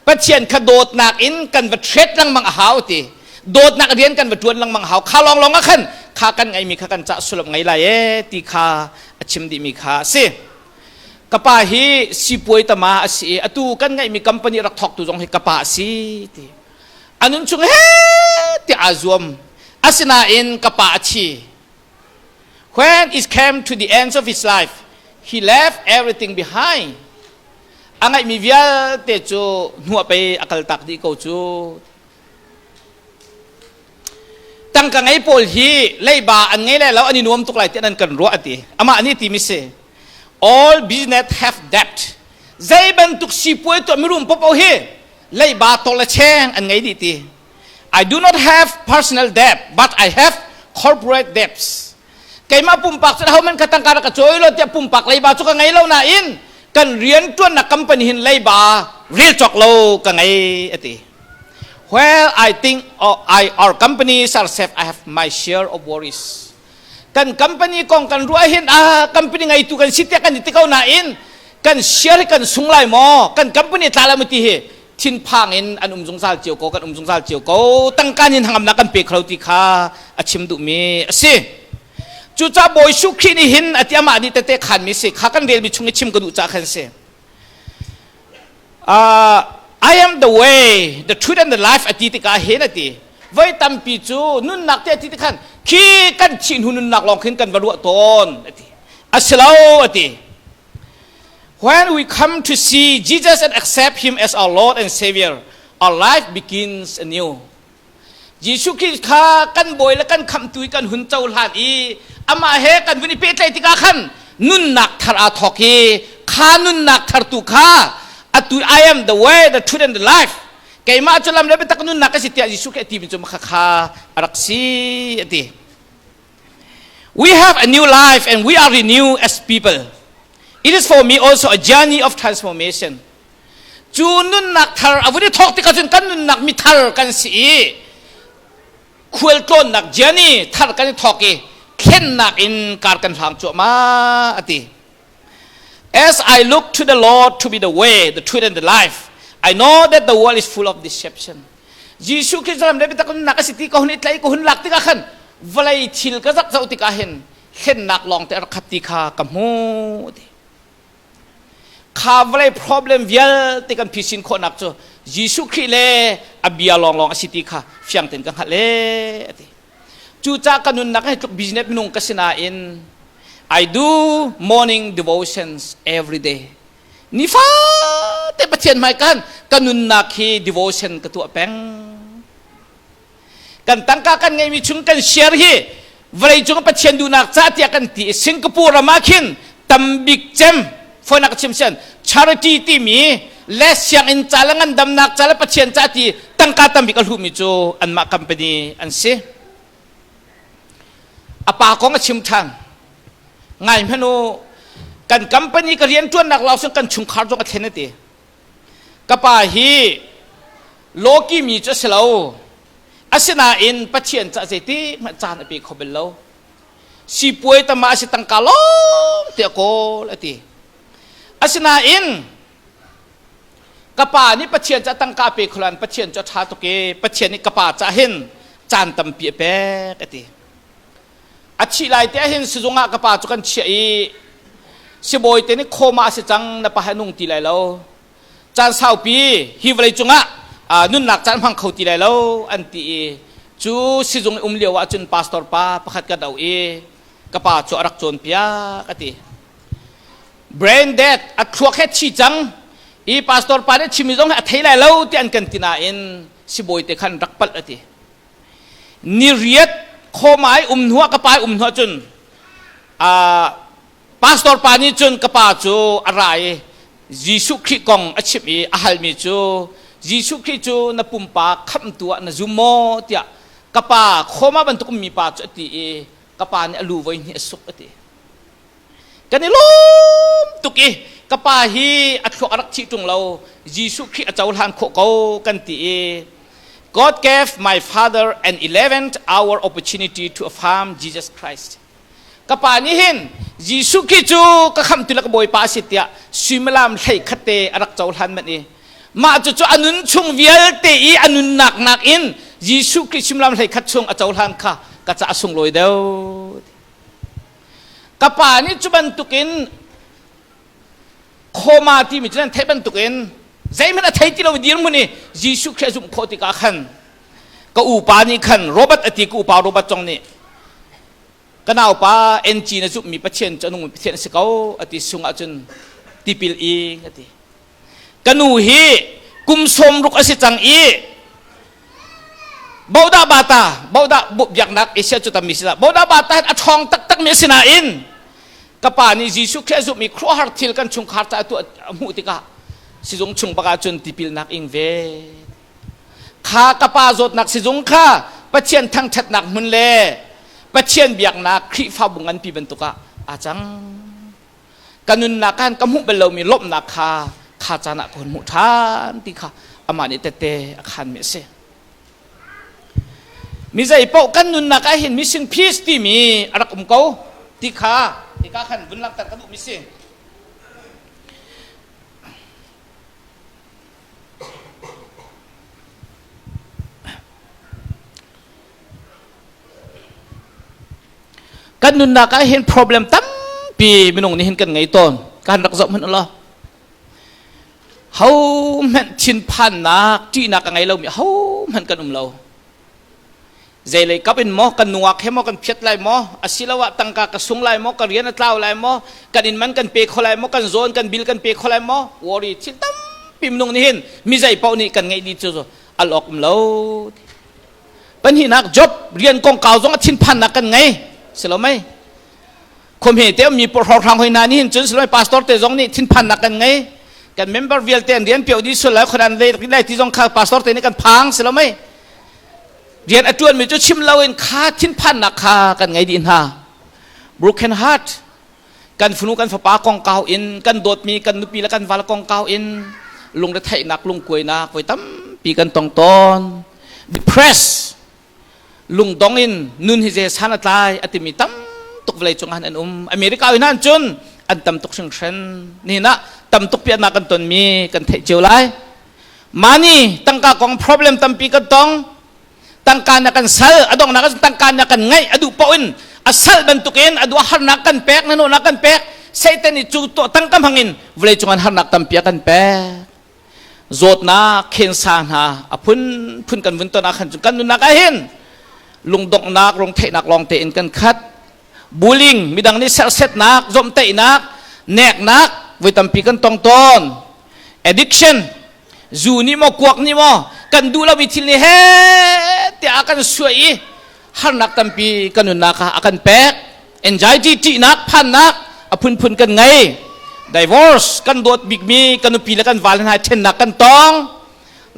Speaker 1: Pathian kha dawtnak in kan va thret lengmang a hau ti. Dawtnak rian kan va ṭuan lengmang a hau. Kha lawnglawng ah khan kha kan ngeihmi kha kan cah sullam ngei lai e ti kha a chim dihmi kha a si. Ka pa hi sipuai tama a si i atu kan ngeihmi company rak thawktu zong hi ka pa a si ti. A nun chung he ti aa zuam. Asinain ka pa a thi. When it came to the end of his life, he left everything behind. A ngeihmi vialte cu hnuah pei a kaltak dih ko cu. Tangka ngei pawl hi leiba an ngei lai lo an i nuam tuk lai tiah nan kan ruah a ti. Amah nih ti mi si. All business have debt. Zei bantuk sipuai tuah mirum popo hi leiba tol le cheng an ngei dih ti. I do not have personal debt, but I have corporate debts. Keimah pumpak cu homan kha tangka rak ka cawi lo tiah pumpak leiba cu ka ngei lo nain kan rian ṭuannak company hin leiba rel cawk lo ka ngei a ti. Well, I think oh, I, our company are safe. I have my share of worries. Kan company kong kan ruah hin ah company ngeitu kan si tiah kan i ti ko nain kan share hi kan sung lai maw kan company tla lai maw ti hi thinphang in an um zungzal cio ko kan um zungzal cio ko tangka nin hangamnak kan pe kho ti kha a chim duhmi a si cucaah Bawi Jesuh Khrih nih hin a ti amah nih tete khanmi si kha kan relmi chung i chim ka duh caah khan si I am the way the truth and the life a ti tikah hin a ti voi tampi cu nunnak te a ti tikhan khi kan thih hnu nunnak lawng khin kan va ruah tawn a ti a si lo a ti When we come to see Jesus and accept him as our Lord and Savior, our life begins anew. Jesuh Khrist kha kan bawi le kan khamhtu i kan hun cohlan i amah he kan vun i pehtlaih tikah khan nunnak thar aa thawk i kha nunnak thar tu kha atu I am the way, the truth and the life. Keimah cu lam le biatak nunnak ka si tiah Jesuh Khrist a timi cu kha kha a rak si a ti. We have a new life and we are renewed as people. It is for me also a journey of transformation. Cu nunnak thar a vun i thawk tikah cun kan nunnak mi thar kan si i khualtlawnnak journey thar kan i thawk i thlennak in kar kan hlang cuahmah a ti. As I look to the Lord to be the way, the truth and the life, I know that the world is full of deception. Jesuh Khrist ram le biatak nunnak a si ti ka hun i tlai ka hun lak tikah khan vawlei thil ka zak zoh tikah hin hlennak lawng te a rak khat ti kha ka hmu ti. Kha vawlei problem vialte kan phisin khawhnak cu Jesuh Khrih le a bia lawnglawng a si ti kha fiang tein ka hngalh e ti. Cucaah ka nunnak hi tluk business minung ka si nain I do morning devotions every day. Nifa te Pathian hmai kan ka nunnak hi devotion ka tuah peng. Kan tangka kan ngeimi chung kan share hi vawlei cung Pathian duhnak ca tiah kan ti i Singapore ram ah khin tambik cem foinak chim sian charity timi le sianginn ca le ngandamnak ca le Pathian ca ti tangka tambik a hlumi cu anmah company an si. A pa kong a chim ṭhan. Ngai hmanh u, kan company ka rianṭuannak lawng sin kan chungkhar zong a thlen a ti. Ka pa hi lawki mi cu a si lo. Asinain Pathian ca zeiti hmanh caan a pe kho bal lo. Sipuai tama a si tangka lawng te a kawl a ti. Asinain ka pa nih Pathian ca tangka pe kho lan Pathian cu a ṭha tuk i Pathian nih ka pa ca hin caan tampi a pek a ti. A thih lai te ahhin sizung ah ka pa cu kan chiah i sibawi te nih khawma a si cang na pa hi a nung ti lai lo. Caan saupi hi vawlei cungah nunnak caan hmang kho ti lai lo an ti i cu sizung i um lio ah cun pastor pa pakhat kan auh i ka pa cu a rak cawnpiak a ti. Brain dead a thluak he thi cang i pastor pa nih chimmi zong hi a thei lai lo ti an kan ti nain sibawi te khan rak palh a ti. Ni riat khawmai um hnuah ka pa um hnuah cun pastor pa nih cun ka pa cu a ra i Jesuh Khrih kong a chimh i a halmi cu Jesuh Khrih cu na pumpak khamhtu ah na zum maw tiah ka pa khawma bantuk ummi pa cu a ti i ka pa nih a lu voi hnih a suk a ti. Kan i lawm tuk i ka pa hi a thluak a rak thih ṭung lo Jesuh Khrih a cohlan khawh ko kan ti i God gave my father an 11th hour opportunity to affirm Jesus Christ. Ka pa nih hin Jesuh Khrih cu ka khamhtu le ka Bawipa a si tiah suimilam hlei khat te a rak cohlan manh i mah cucu a nun chung vialte i a nunnak nakin Jesuh Khrih suimilam hlei khat chung a cohlan kha ka ca a sunglawi deuh. Ka pa nih cu bantukin khawma timi cu nan theih bantukin zeihmanh a thei ti lo dirhmun i Jesuh Khrih a zumh khawh tikah khan ka upa nih khan Robert a ti ka upa Robert Cong nih ka naupa NG na zumhmi Pathian cu a nungmi Pathian a si ko a ti sung ahcun tipil ing a ti. Ka nu hi kum 60 a si cang i Bodah bata, bodah biaknak Asia cu tammi si bodah bata a ṭhawng taktakmi a si nain ka pa nih Jesuh Khrih a zumh i khuaruahhar thil kan chungkhar ca tuah a hmuh tikah sizung chung bak ah cun tipilnak ing ve. Kha ka pa zawtnak sizung kha Pathian thangṭhatnak hmun le Pathian biaknak Khrihfabu nganpi bantuk ah aa cang. Ka nunnak khan ka hmuh bal lomi lawmhnak kha kha caan ah ka hun hmuh ṭhan ti kha amah nih tette a khanmi a si. Mi zei paoh kan nunnak ah hin missing piece timi a rak um ko ti kha hika khan vun langhter ka duhmi si. Kan nunnak ah hin problem tampi minung nih hin kan ngei tawn. Kan rak zoh hmanh ulaw. Ho hmanh thinphannak, ṭihnak a ngei lomi ho hmanh kan um lo. Zeilei kap in maw kan nungak he maw kan phiat lai maw asiloah tangka ka sung lai maw ka rian a tlau lai maw kan inn man kan pe kho lai maw kan zawn kan bill kan pe kho lai maw worry thil tampi minung nih hin mi zei paoh nih kan ngeih dih cu al awk um lo. Pahnihnak job rian kongkau zong a thinphannak kan ngei si lo mei khuamhe te mi porhrawng hoi hna nih hin cun si lo pastor te zong nih thinphannak kan ngei kan member vialte an rian pio dih sual lai khodan le lai ti zong kha pastor te nih kan phang si lo mei rian a tuan mi cu chim lo in kha thinphannak kha kan ngei dih hna broken heart kan fanu kan fapa kongkau in kan dawtmi kan nupi le kan val kongkau in lungretheihnak lungkuainak voi tampi kan tong tawn depress lungdong in nun hi ze san a tlai a timi tam tuk vawlei cung ah an um America in han cun an tam tuk hringhran nihin ah tam tuk piahnak kan tonmi kan theih cio lai money tangka kong problem tampi kan tong tangka na kan sal a donghnak ah tangka na kan ngaih a duh paoh in a sal bantukin a duh harnak kan pek na nawhnak kan pek Satan nih cu tuah tangka hmangin vawlei cung an harnak tampi a kan pek zawtnak khensa hna a phun phun kan vun ton ah khan cun kan nunnak ah hin lungdonghnak rungtheihnak lawng tein kan khat bullying midang nih serhsetnak zomhtaihnak neknak voi tampi kan tong tawn. Addiction, zu nih maw kuak nih maw kan duh lomi thil nih he tiah a kan suai i harnak tampi kan nunnak ah a kan pek. Anxiety, ṭihnak, phannak a phunphun kan ngei. Divorce, kan dawt bikmi kan nupi le kan val hna ṭhennak kan tong.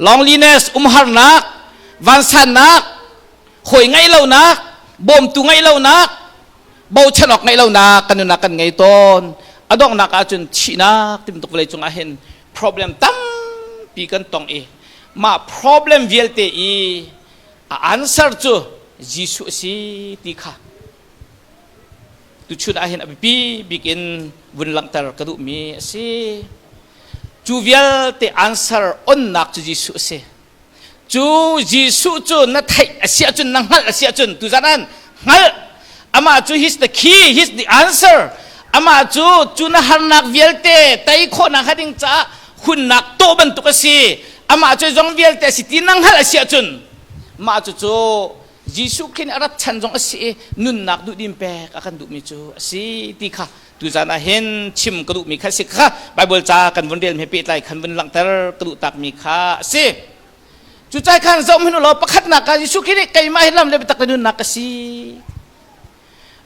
Speaker 1: Loneliness, umharnak, vansannak, hawi ngeih lonak, bawmtu ngeih lonak, bochan awk ngeih lonak kan nunnak kan ngei tawn. A donghnak ahcun thihnak ti bantuk vawlei cungah hin problem tampi kan tong i mah problem vialte i a answer cu Jesuh a si ti kha tuchun ah hin a biapi bik in vun langhter ka duhmi a si. Cu vialte answer onnak cu Jesuh a si. Cu Jesuh cu na theih a si ahcun na hngalh a si ahcun tuzan an hngalh amah cu he's the key he's the answer amah cu cu na harnak vialte tei khawhnak hnga ding caah hunnak tawh bantuk a si amah cu zong vialte a si ti na hngalh a si ahcun mah cu cu Jesuh Khrih nih a rat chan zong a si i nunnak duhdim pek a kan duhmi cu a si ti kha tuzan ah hin chim ka duhmi kha si kha Bible ca kan vun rel he pehtlai khan vun langhter ka duh takmi kha a si. Cucai khan zoh hmanh law pakhatnak ah Jesuh Khrih nih keimah hi lam le biatak le nunnak ka si.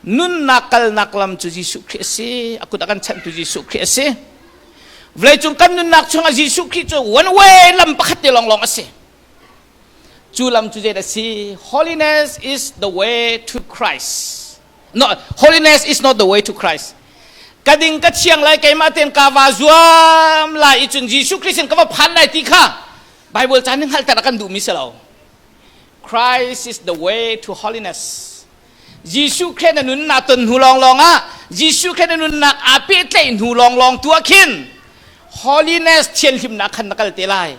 Speaker 1: Nunnak kalnak lam cu Jesuh Khrih a si. A kut a kan chanhtu Jesuh Khrih a si. Vawleicung kan nunnak chungah Jesuh Khrih cu one way lam pakhat te lawnglawng a si. Cu lam cu zei a si? Holiness is the way to Christ. No, holiness is not the way to Christ. Ka ding ka thiang lai keimah ten ka va zuam lai i cun Jesuh Christ in ka va phan lai ti kha Bible caan nih hngalhter a kan duhmi si lo. Christ is the way to holiness. Jesuh Christ na nunnak ton hnu lawnglawng ah Jesuh Christ na nunnak aa pehtlaih hnu lawnglawng tu ah khin holiness thianhlimnak khan na kal te lai.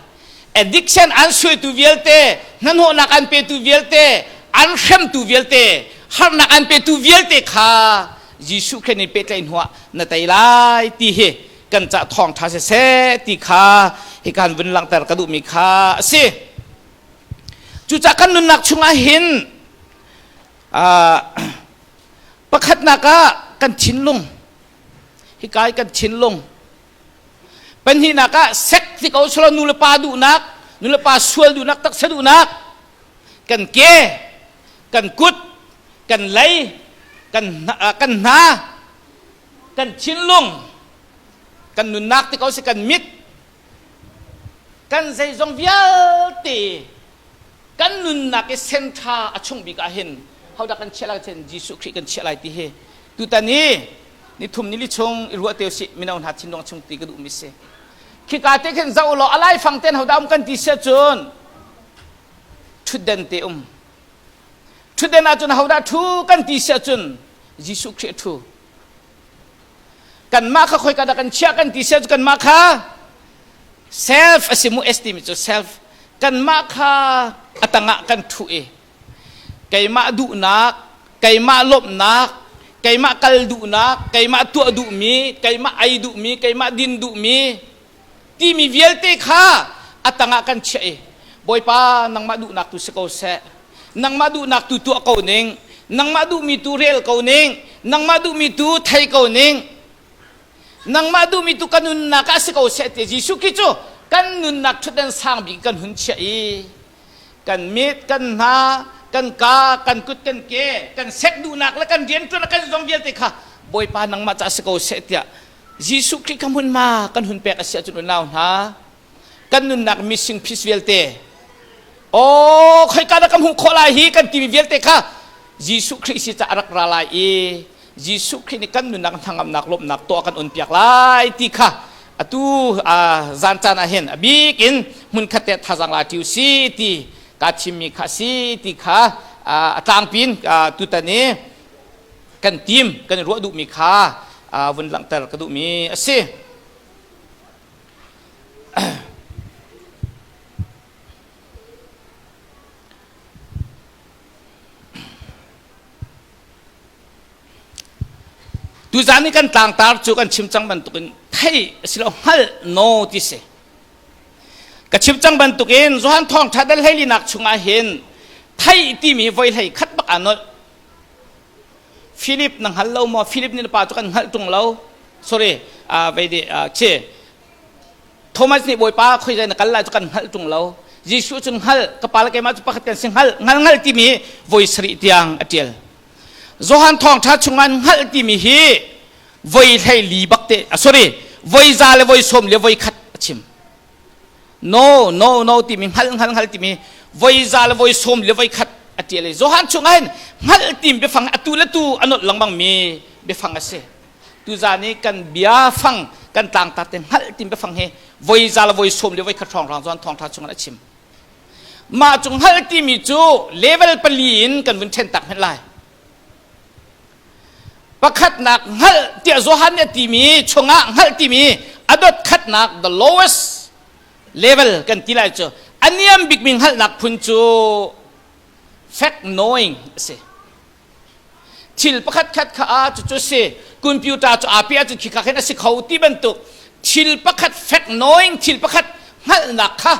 Speaker 1: Addiction an suaitu vialte, hnahnawhnak an petu vialte, an hremtu vialte, harnak an petu vialte kha Jesuh Christ nih pehtlaih hnuah na tei lai ti hi kan cah thawngṭha siseh ti kha hikan vun langhter ka duhmi kha a si. Cucaah kan nunnak chungah hin pakhatnak ah kan thinlung hika i kan thinlung pahnihnak ah sek ti ko selaw nu le pa duhnak nu le pa sual duhnak taksa duhnak kan ke kan kut kan lei kan kan hna kan thinlung kan nunnak ti ko si kan mit kan zeizong vialte kan nunnak i senṭha a chung bik ah hin hodah kan chiah lai cun Jesuh Khrih kan chiah lai ti hi tutan i nithum nili chung i ruah te usih mino hna thinlung chung ti ka duhmi si khika te khin zoh law a laifang ten hodah um kan ti sia cun ṭhutden te um ṭhutden ahcun hodah ṭhu kan ti sia cun Jesuh Khrih a ṭhu kanmah kha khoika dah kan chiah kan ti sia cu kanmah kha self a si mu S timi cu self kanmah kha a tangah kan thuh i keimah duhnak keimah lawmhnak keimah kal duhnak keimah tuah duhmi keimah ei duhmi keimah din duhmi timi vialte kha a tangah kan chiah i Bawipa nangmah duhnak tu si ko seh nangmah duhnak tu tuah ko ning nangmah duhmi tu rel ko ning nangmah duhmi tu thei ko ning nangmah duhmi tu ka nunnak ah si ko seh ti Jesuh Khrih cu kan nunnak ṭhutdan sang bik kan hun chiah i kan mit kan hna kan ka kan kut kan ke kan sek duhnak le kan rianṭuan kan zong vialte kha Bawipa nangmah ca si ko seh tiah Jesuh Khrih kha hmunhma kan hun pek a si ahcun unau hna kan nunnak missing piece vialte aw khoika dah ka hmuh khawh lai hi kan timi vialte kha Jesuh Khrih si ca a rak ra lai i Jesuh Khrih nih kan nunnak hnangamnak lawmhnak tuah kan on piak lai ti kha atu zan caan ah hin a bik in hmunkhat te thazaang la ṭi si ti ka chimmi kha si ti kha a tlangpin tutan i kan tim kan i ruah duhmi kha vun langhter ka duhmi a si. Tuzaan i kan tlangtar cu kan chim cang bantukin thei asilo hngalh no ti si. Ka chim cang bantukin Johan thawngṭha dal hleilinak chungah hin thei timi voi hlei khat bak aa nolh. Philip na hngal lo maw? Philip nih na pa cu kan hngalh ṭung lo. Sorry, uh, vei di, uh, che. Thomas nih Bawipa khoi na kal lai cu kan hngalh ṭung lo. Jesuh cun hngal ka pa le keimah cu pakhat kan si hngal hngal hngal timi voi sarih tiang a ṭial. Johan thawngṭha chungah hngalh timi hi voi hlei li bak te sorry voi za le voi sawm le voi khat a chim. No no no timi hngal hngal hngal timi voi za le voi sawm le voi khat a ṭial i Johan chungah hin hngalh tim biafang atu le tu a nolh lengmang mi biafang a si. Tuzaan i kan biafang kan tlangtar te hngalh tim biafang hi voi za le voi sawm le voi khat hrawnghrang Johan thawngṭha chungah a chim. Mah cu hngalh timi cu level pali in kan vun ṭhen tak hmenh lai. Pakhatnak hngalh tiah Johan nih a timi chungah hngalh timi a dot khatnak the lowest level kan ti lai cu a niam bikmi hngalhnak phun cu fact knowing a si. Thil pakhat khat kha a cucu si computer cu aa piah ahcun khikha khin a si kho ti bantuk thil pakhat fact knowing thil pakhat hngalhnak kha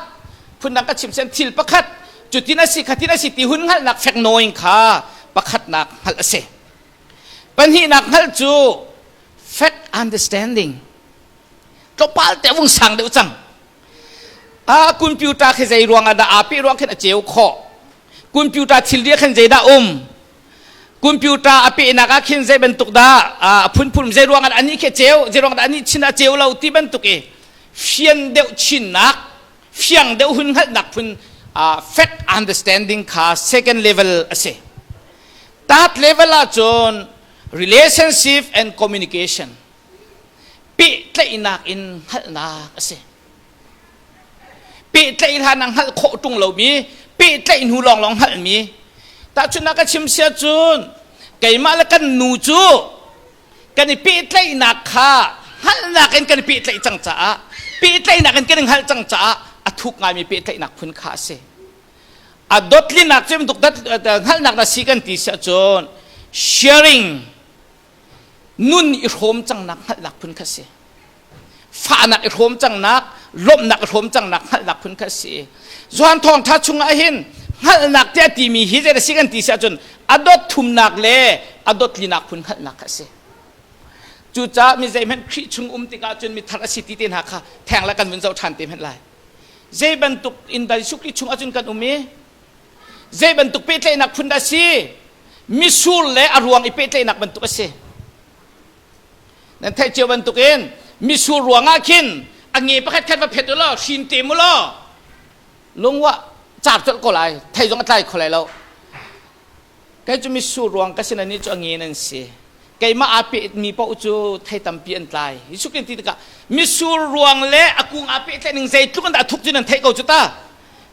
Speaker 1: phundang ka chim sen thil pakhat cutin a si khatin a si ti hun hngalhnak fact knowing kha pakhatnak hngalh a si. Pahnihnak hngalh cu fact understanding tlawmpal te vung sang deuh cang. A computer khi zei ruang ah dah aa peh ruang khin a ceu khawh. Computer thilri ah khin zeidah um? Computer a pehnak ah khin zei bantuk dah a phunphun zei ruang ah ani khi ceu, zei ruang dah ani chin ah ceu lo ti bantuk i fian deuh chinnak, fiang deuh hun hngalhnak phun fact understanding kha second level a si. Third level ah cun relationship and communication pehtlaihnak in hngalhnak a si. Pehtlaih hlan ah hngalh khawh ṭung lomi, pehtlaih hnu lawnglawng hngalhmi. Tahchunhnak ka chim sia cun keimah le kan nu cu kan i pehtlaihnak kha hngalhnak in kan i pehtlaih cang caah pehtlaihnak in kan i hngalh cang caah a thuk ngaimi pehtlaihnak phun kha a si. A dotlinak cu bantuk hngalhnak na si kan ti si ahcun sharing nun i hrawm cangnak hngalhnak phun kha si fahnak i hrawm cangnak lawmhnak i hrawm cangnak hngalhnak phun kha si Johan thawngtha chungah hin hngalhnak tiah timi hi zei si kan ti si ahcun a dot thumnak le a dot linak phun hngalhnak kha si cucaah mi zeihmanh Khrih chung um tikah cun mi thar a si ti te hna kha theng le kan vun zoh ṭhan te hmanh lai zei bantuk in dah Jesuh Khrih chung ahcun kan um i Zei bantuk pehtlaihnak phun dah a si? Misur le a ruang i pehtlaihnak bantuk a si. Nan theih cio bantukin misur ruangah khin a nge pakhat khat va phet u law hrin te mu law lungwa car colh ko lai thei zong a tlai kho lai lo kei cu misur ruang ka sin ani cu a nge nan si keimah aa pehmi paoh cu thei tampi an tlai. Jesuh Khrih ti tikah misur ruang le a kung aa pehtlaih ning zeitluk in dah a thuk cu nan theih ko cu ta.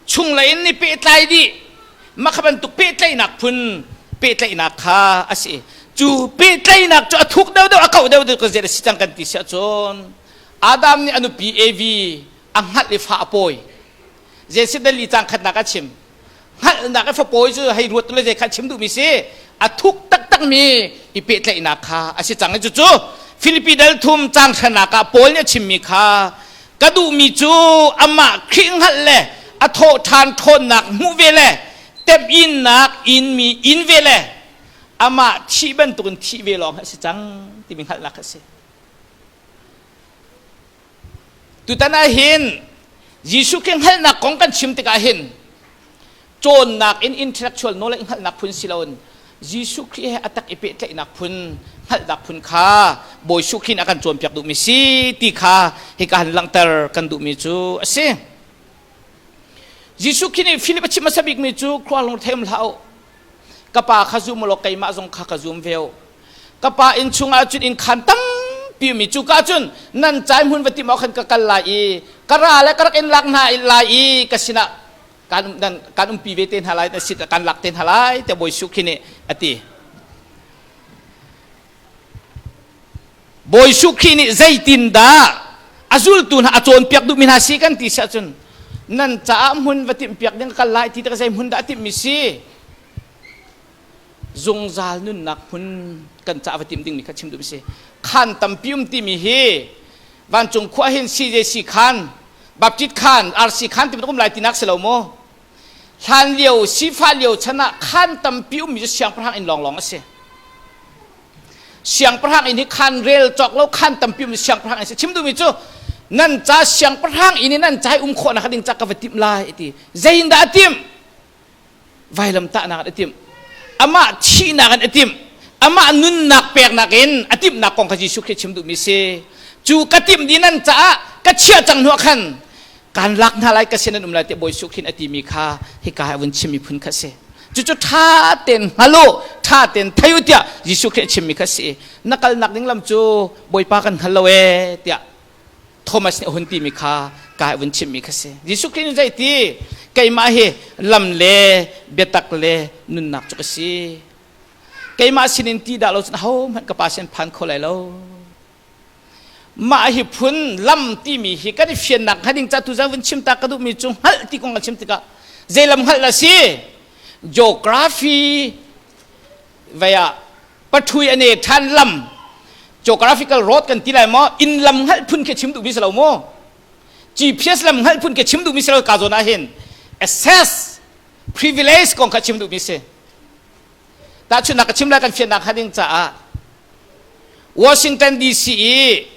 Speaker 1: Chunglei in ni pehtlai dih. Mah kha bantuk pehtlaihnak phun pehtlaihnak kha a si. Cu pehtlaihnak cu a thuk deuhdeuh a kauh deuhdeuh ka zei a si cang kan ti si ahcun Adam nih a nupi Evi a hngalh i fa a pawi. Zei dali cang khatnak a chim. Hngalhnak i fapawi cu hei ruat le zei kha chim duhmi si a thuk taktakmi i pehtlaihnak kha a si cang i cucu Filipi dal thum cang hranak ah Paul nih a chimmi kha ka duhmi cu amah Khrih hngalh le a thawh ṭhan ṭhawnnak hmuh ve le temhinnak inmi in ve le amah thih bantukin thih ve lawng a si cang timi hngalhnak a si. Tutan ah hin Jesuh Khrih hngalhnak kong kan chim tikah hin cawnnak in intellectual knowledge hngalhnak phun si loin Jesuh Khrih he a tak i pehtlaihnak phun hngalhnak phun kha Bawi Jesuh Khrih a kan cawnpiak duhmi si ti kha hika han langhter kan duhmi cu a si. Jesuh Khrih nih Philip a chim hmasa bikmi cu khua lung thei um hlah u. Ka pa kha zum law keimah zong kha ka zum ve u. Ka pa inn chungah cun inn khaan tampi mi cu ka cun nan cai hmun va tim awk khan ka kal lai i ka ra le ka rak in lak hna lai i ka sinah kan nan kan umpi ve te hna lai na sit kan lak te hna lai tiah Bawi Jesuh Khrih nih a ti. Bawi Jesuh Khrih nih zeitindah a zultu hna a cawnpiak duhmi hna si kan ti si ahcun nan caah hmun va timhpiak ding ka kal lai ti tikah zei hmun dah a timhmi si? Zungzal nunnak hmun kan caah va timh dingmi kha chim duhmi si. Khaan tampi um timi hi vancung khua hin CJC khaan, Baptist khaan, RC khaan ti bantuk um lai tinak si lo maw? Hlan lio, sifah lio chan ah khaan tampi ummi cu siangpahrang inn lawnglawng a si. Siangpahrang inn hi khaan rel cawk lo khaan tampi um siangpahrang inn si. Chim duhmi cu Nan ca siangpahrang inn i nan ca i um khawhnak ding ca ka va timh lai a ti. Zeiindah a timh? Vailam tahnak in a timh. Amah thihnak in a timh. Amah nunnak peknak in a timhnak kong kha Jesuh Khrih chim duhmi si. Cu ka timh dih nan caah ka chiah cang hnuah khan kaan lak hna lai ka sin an um lai tiah Bawi Jesuh Khrih a timi kha hika ah vun chimmi phun kha si. Cucu ṭha tein hngal u, ṭha tein thei u tiah Jesuh Khrih a chimmi kha si. Na kalnak ding lam cu Bawipa kan hngal lo ee tiah Thomas nih a hun timi kha ka vun chimmi kha si. Jesuh Khrih nih zei ti? Keimah hi lam le biatak le nunnak cu ka si. Keimah sinin ti dah lo cun ahohmanh ka Pa sin phan kho lai lo. Mah hi phun lam timi hi kan i fiannak hnga ding ca tu zan vun chim ta ka duhmi cu hngalh ti kong kan chim tikah zei lam hngalh a si? Geography vei ah pathui a ne ṭhan lam geographical road kan ti lai maw inn lam hngalh phun khi chim duhmi si lo maw GPS lam hngalh phun khi chim duhmi si lo ka zawn ah hin access privilege kong kha chim duhmi si tahchunhnak ka chim lai kan fiannak hnga ding caah Washington DC i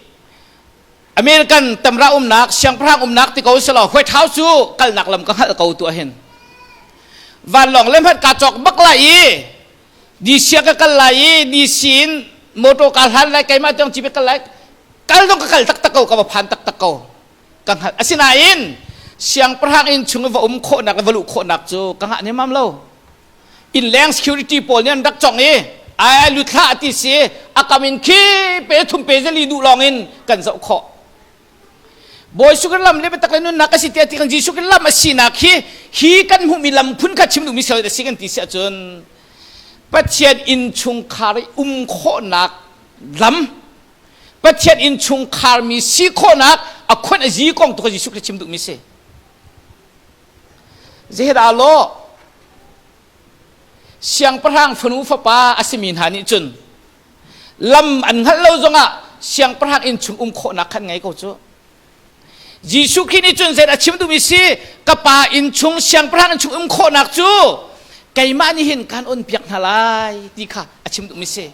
Speaker 1: American tamra umnak siangpahrang umnak ti ko selaw White House cu kalnak lam ka hngalh ko tu ahhin vanlawng le hmanh kaa cawk bak lai i DC ka kal lai i DC in motor ka hlan lai keimah tiang cipi kal lai kal dong ka kal taktak ko ka va phan taktak ko ka hngalh asinain siangpahrang inn chung i va um khawhnak le va luh khawhnak cu ka ngah nemam lo innleng security pawl nih an rak cong i ai ai lut hlah ti si a kam in khi pe thum pe zali duh lawng in kan zoh khawh Bawi Jesuh lam le biatak le nunnak a si tiah ti kan Jesuh lam a sinak hi hi kan hmuhmi lam phun kha chim duhmi si a si kan ti si ahcun Pathian innchungkhar i um khawhnak lam Pathian innchungkhar mi si khawhnak a khuan a zi kong tu kha Jesuh Khrih chim duhmi si Zedah law siangpahrang fanu fapa a simi hna nih cun lam an hngalh lo zongah siangpahrang inn chung um khawhnak khan ngei ko cu. Jesuh Khrih nih cun zei a chim duhmi si ka pa inn chung siangpahrang inn chung um khawhnak cu keimah nih hin kaan on piak hna lai ti kha a chim duhmi si.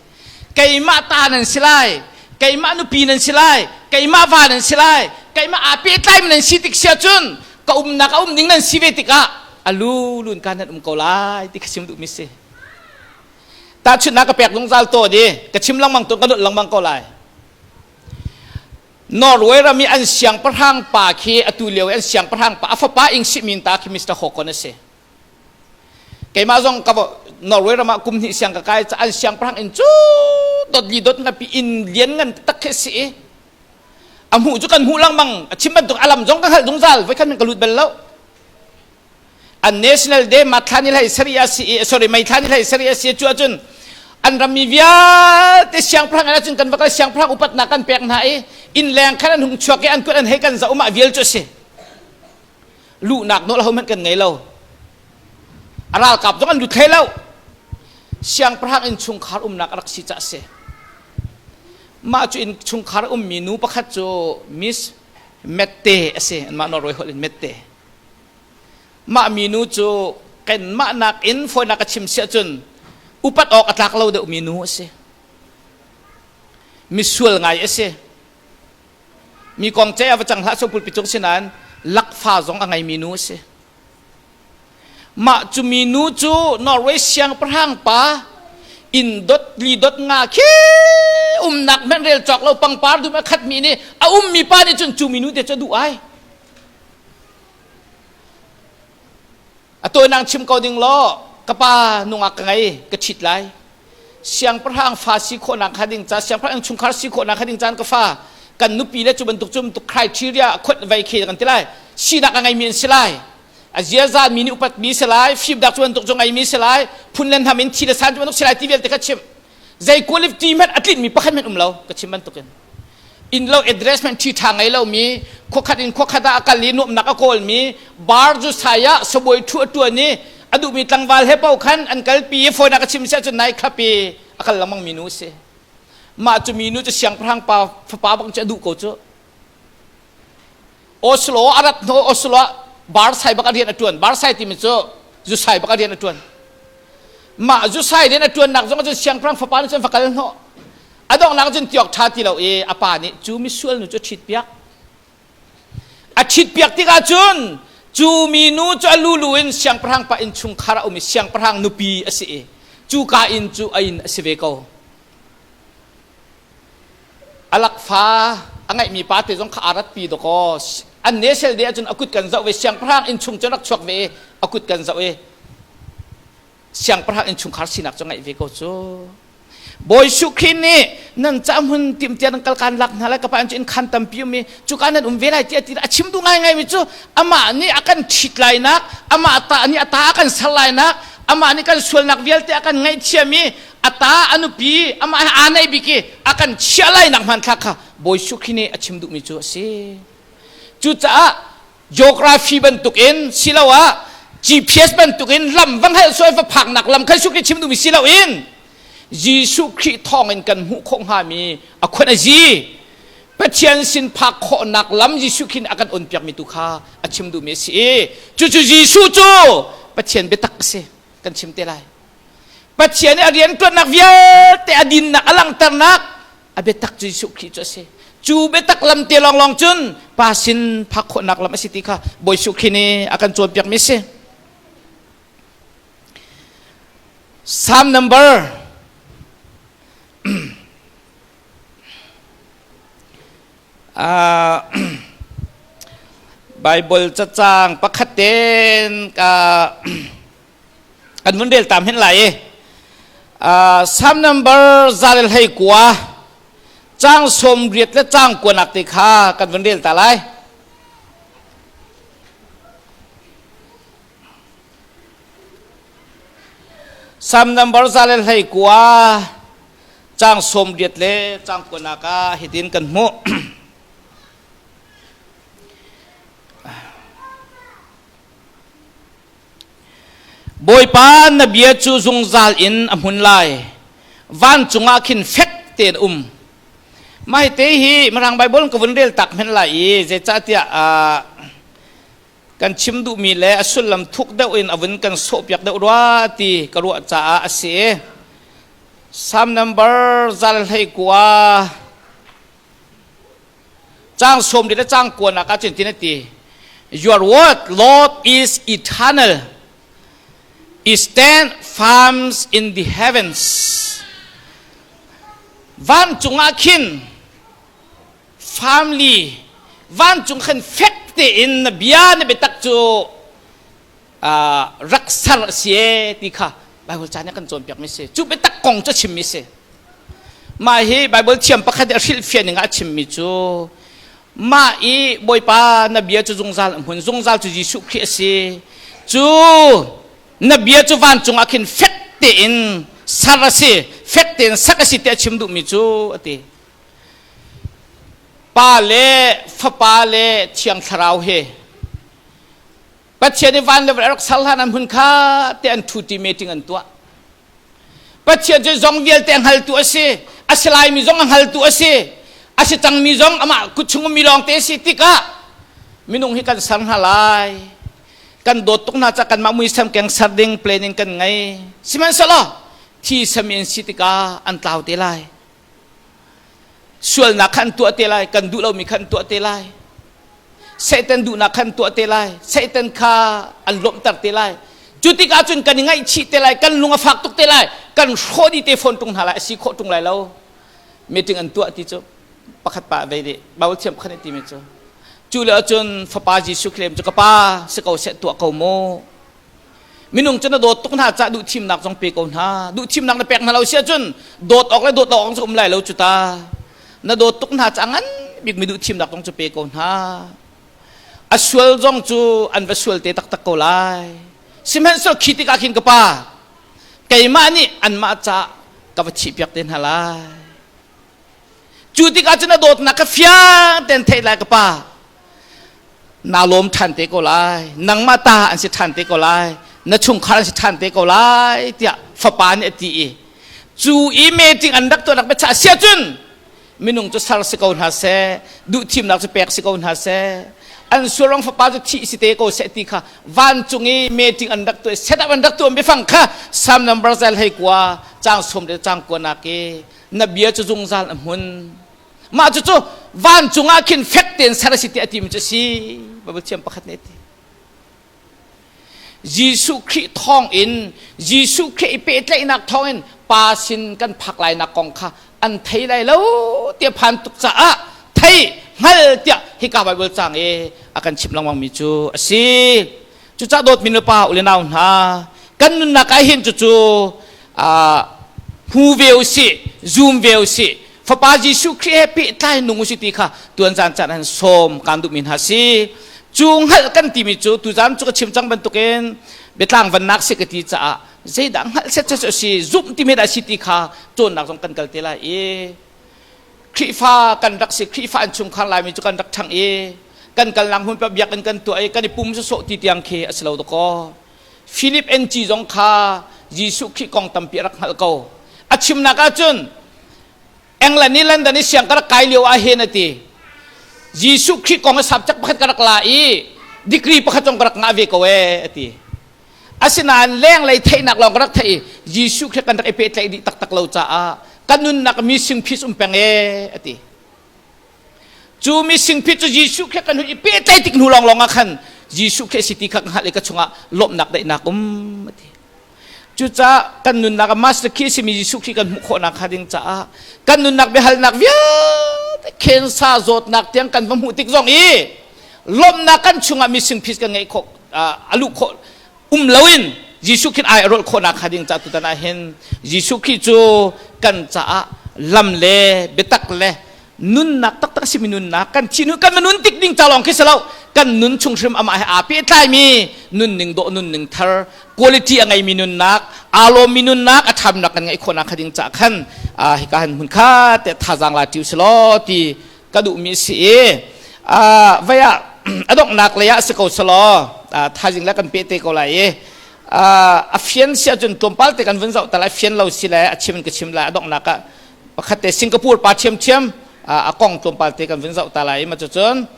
Speaker 1: Keimah ta nan si lai, keimah nupi nan si lai, keimah va nan si lai, keimah aa pehtlaimi nan si tik sia cun ka umnak a um ding nan si ve tikah a lulun ka nan um ko lai ti ka chim duhmi si. Tahchunhnak ka pek zungzal tawn i ka chim lengmang tawn ka nolh lengmang ko lai. Norway ram i an siangpahrang pa khi atu lio i an siangpahrang pa a fapa Ing Min ta khi Mr. Håkon a si. Keimah zong ka Norway ram ah kum hnih siang ka kai an siangpahrang inn cu dot li dot ngapi inn lian ngan tak khi si i a hmuh cu kan hmuh lengmang a chim bantuk alam zong ka hngalh zungzal voi khat ka lut bal lo an national day ma thla ni hlei sari a si i sorry mei thla ni hlei sari a si cu ahcun an rammi vialte siangpahrang an ahcun kan va kal siangpahrang upatnak kan pek hna i inn leng khan an hung chuak i an kut an hei kan zoh mah vial cu a si luhnak nawl ahohmanh kan ngei lo a ralkap zong an lut hlei lo siangpahrang innchungkhar umnak a rak si caah a si mah cu innchungkhar ummi nu pakhat cu Miss Mette a si anmah Norway holh in Mette mah minu cu kanmah nakin fawinak ka chim si ahcun upat awk a tlak lo deuh mi nu a si misual ngai a si Mi kong ce a va cang hlah so pulpi cung sinain lakfa zong a ngeimi nu a si. Mah cu minu cu Norway siangpahrang pa inn dot li dot nga khi umnak hmanh rel cawk lo pangpar dum a khatmi nih a ummi pa nih cun cu minu te cu a duh ai. A tawinak chim ko ding law ka pa nungak ka ngei ka ṭhit lai. Siangpahrang fa si khawhnak kha ding ca siangpahrang chungkhar si khawhnak kha ding caan ka fa kan nupi le cu bantuk cu bantuk criteria khot vei khi kan ti lai sinak a ngeimi an si lai a ziaza mi nih upat mi si lai fimnak cu bantuk cu ngeimi si lai phun le hnam in thi le san cu bantuk si lai ti vialte kha chim zei quality hmanh a tlinhmi pakhat hmanh um lo ka chim bantukin inn lo address hmanh ṭhi ṭha ngei lomi khuakhat in khuakhat ah a kal i nuamhnak a kawlmi bar zu sai ah sabuai ṭhu a ṭuan i a duhmi tlangval he paoh khan an kalpi i fawinak a chim si ahcun nai khlap i a kal lengmang mi nu a si mah cu minu cu siangpahrang pa fapa bang cu a duh ko cu Oslo a rat hnu Oslo ah bar sai bak a rian a ṭuan bar sai timi cu zu sai bak a rian a ṭuan mah zu sai rian a ṭuannak zong cun siangpahrang fapa nih cun va kal hnawh a donghnak cun tiok ṭha ti lo i a pa nih cu misual nu cu ṭhit piak. A ṭhitpiak tikah cun cu minu cu a lulu in siangpahrang pa innchungkhar a um i siangpahrang nupi a si i cuka inn cu a inn a si ve ko. A lakfa a ngeihmi pa te zong kha aa ratpi dawkaw an nesel de ahcun a kut kan zoh ve siangpahrang innchung cu rak chuak ve i a kut kan zoh i siangpahrang innchungkhar sinak cu ngeih ve ko cu. Bawi Jesuh Khrih nih nan ca hmun timhtia nan kal kan lak hna lai ka pa cu inn khan tampi um i cuka nan um ve lai tiah ti a chim duh ngaingai mi cu amah nih a kan ṭhit lainak amah ta nih a ta a kan ser lainak amah nih kan sualnak vialte a kan ngaihthiam i a ta a nupi amah he aa naih bik i a kan chiah lainak hmanthlak kha Bawi Jesuh Khrih nih a chim duhmi cu a si. Cucaah geography bantukin siloah GPS bantukin lam va hngalh sual va phaknak lam kha Jesuh Khrih chim duhmi si loin Jesuh Khrih thawngin kan hmuh khawh hngami a khuan a zi Pathian sin phak khawhnak lam Jesuh Khrih nih a kan onpiakmi tu kha a chim duhmi a si i cucu Jesuh cu Pathian biatak a si kan chim te lai Pathian nih a rianṭuannak vialte a dinnak a langhternak a biatak cu Jesuh Khrih cu a si. Cu biatak lam te lawnglawng cun Pa sin phak khawhnak lam a si ti kha Bawi Jesuh Khrih nih a kan cawnpiakmi a si. Psalm number Bible cacang pakhat ten ka kan vun rel tam hin lai i Psalm number 129 caang 88 le caang kuanak te kha kan vun rel ta lai. Psalm number 129 caang 88 le caang kuanak ah hitin kan hmuh. Bawipa na bia cu zungzal in a hmun lai. Vancung ah khin fek tein um. Mah te hi Mirang Bible ka vun rel tak men lai i zeicahtiah kan chim duhmi le a sullam thuk deuh in a vun kan sawhpiak deuh rua ti ka ruah caah a si. Psalm number 129 Caang 80 le caang kuanak ah cun tin a ti. Your word, Lord, is eternal. It stand firm in the heavens. Vancung ah khin family vancung khan fek tein na bia na biatak cu rak ser a si e ti kha Bible ca nih a kan cawnpiakmi si. Cu biatak kong cu a chimmi si. Mah hi Bible thiam pakhat nih a hrilhfiah ning ah a chimmi cu mah i Bawipa na bia cu zungzal a hmun zungzal cu Jesuh Khrih a si. Cu na bia cu vancung ah khin fek tein ser a si, fek tein sak a si ti a chim duhmi cu a ti. Pa le Fapa le Thiang Thlarau he Pathian i van le vawlei a rak ser hlan ah hmun kha te an ṭhuṭi meeting an tuah. Pathian cu zong vialte a hngaltu a si, a si laimi zong a hngaltu a si, a si cangmi zong amah kut chung ummi lawngte a si tikah minung hi kan ser hna lai. Kan dawt tuk hna caah kanmah muisam keng ser ding planning kan ngei. Sihmanhsehlaw thi sami an si tikah an tlau te lai. Sualnak kha an tuah te lai, kan duh lomi kha an tuah te lai. Satan duhnak kha an tuah te lai. Satan kha an lawmhter te lai. Cu tikah cun kan i ngaihchih te lai, kan lung a fak tuk te lai, kan hrawh dih te fawn ṭung hna lai, a si khawh ṭung lai lo. Meeting an tuah ti cu pakhat pa vei dih, Bible thiam pakhat nih timi cu. Cu le ahcun fapa Jesuh Khrih cu ka pa si ko seh tuah ko mu. Minung cu na dawt tuk hna cah duhthimnak zong pe ko hna. Duhthimnak na pek hna lo si ahcun dawt awk le dawt lo awk cu um lai lo cu ta. Na dawt tuk hna cah ngan bikmi duhthimnak zong cu pe ko hna. A sual zong cu an va sual te taktak ko lai. Sihmanhsehlaw khi tikah khin ka pa, keimah nih anmah caah ka va thihpiak te hna lai. Cu tikah cun a dawtnak kha fiang tein theih lai ka pa. Naa lawm ṭhan te ko lai. Nangmah ta an si ṭhan te ko lai. Na chungkhar an si ṭhan te ko lai tiah fapa nih a ti i cu i meeting an rak tuahnak biachah si ahcun minung cu sar si ko hna seh, duhthimnak cu pek si ko hna seh, an sualrong fapa cu thih si te ko seh ti kha vancung i meeting an rak tuah set up an rak tuah biafang kha Psalm number 129 caang 29 nak i na bia cu zungzal a hmun. Mah cucu Vancung ah khin fek tein ser a si tiah a timi cu a si. Bible thiam pakhat nih a ti. Jesuh Khrih thawngin Jesuh Khrih i pehtlaihnak thawngin Pa sin kan phak lainak kong kha an thei lai lo tiah phan tuk caah thei hngal tiah hika Bible cang i a kan chimh lengmang mi cu a si. Cucah dawtmi nu pa u le nau hna kan nunnak ah hin cucu hmu ve u sih zum ve u sih Fapa Jesuh Khrih he pehtlai nung u si ti kha tuan zan caan han sawm kaan duhmi hna si. Cu hngalh kan timi cu tuzan cu ka chim cang bantukin biatlang vannak si ka ti caah zeidah hngalh set set si zumh timi dah si ti kha cawnnak zong kan kal te lai i Khrihfa kan rak si Khrihfa an chungkhar Laimi cu kan rak ṭhang i kan kalnak hmun pa biakinn kan tuah i kan i pum sawsawh ti tiang khi a si lo dakaw Philip NG zong kha Jesuh Khrih kong tampi a rak hngalh ko. A chimnak ahcun England i London i siang ka rak kai lio ah hin a ti. Jesuh Khrih kong a subject pakhat ka rak la i degree pakhat zong ka rak ngah ve ko ee a ti. Asinain lenglei theihnak lawng ka rak theih i Jesuh Khrih kan rak i pehtlaih dih taktak lo caah ka nunnak missing piece um peng ee a ti. Cu mising phit cu Jesuh Khrih kan hun i pehtlaih tik hnu lawnglawng ah khan Jesuh Khrih si ti kha ka hngalh i ka chungah lawmhnak daihnak um a ti. Cucaah kan nunnak ah Master Key simi Jesuh Khrih kan hmuh khawhnak hnga ding caah kan nunnak biahalnak vialte cancer zawtnak tiang kan va hmuh tik zong i lawmhnak kan chungah mising phit kan ngeih khawh a luh khawh um loin Jesuh Khrih ai a rawlh khawhnak hnga ding ca tutan ah hin Jesuh Khrih cu kan caah lam le biatak le nunnak taktak a simi nunnak kan thi kan nun tik ding ca lawng khi si lo kan nun chung hrim amah he aa pehtlaimi nunning dawh nunning thar quality a ngeimi nunnak aa lawmmi nunnak a ṭhamnak kan ngeih khawhnak kha ding ca khan hika han hmun kha te thazaang la ṭiu si law ti ka duhmi si i vai ah a donghnak lei ah si ko selaw thaizing le kan peh te ko lai i a fian si ahcun tlawmpal te kan vun zoh ta lai fian lo si le a chim in ka chim lai a donghnak ah pakhat te Singapore pa ṭhiamṭhiam a kong tlawmpal te kan vun zoh ta lai i ma cucun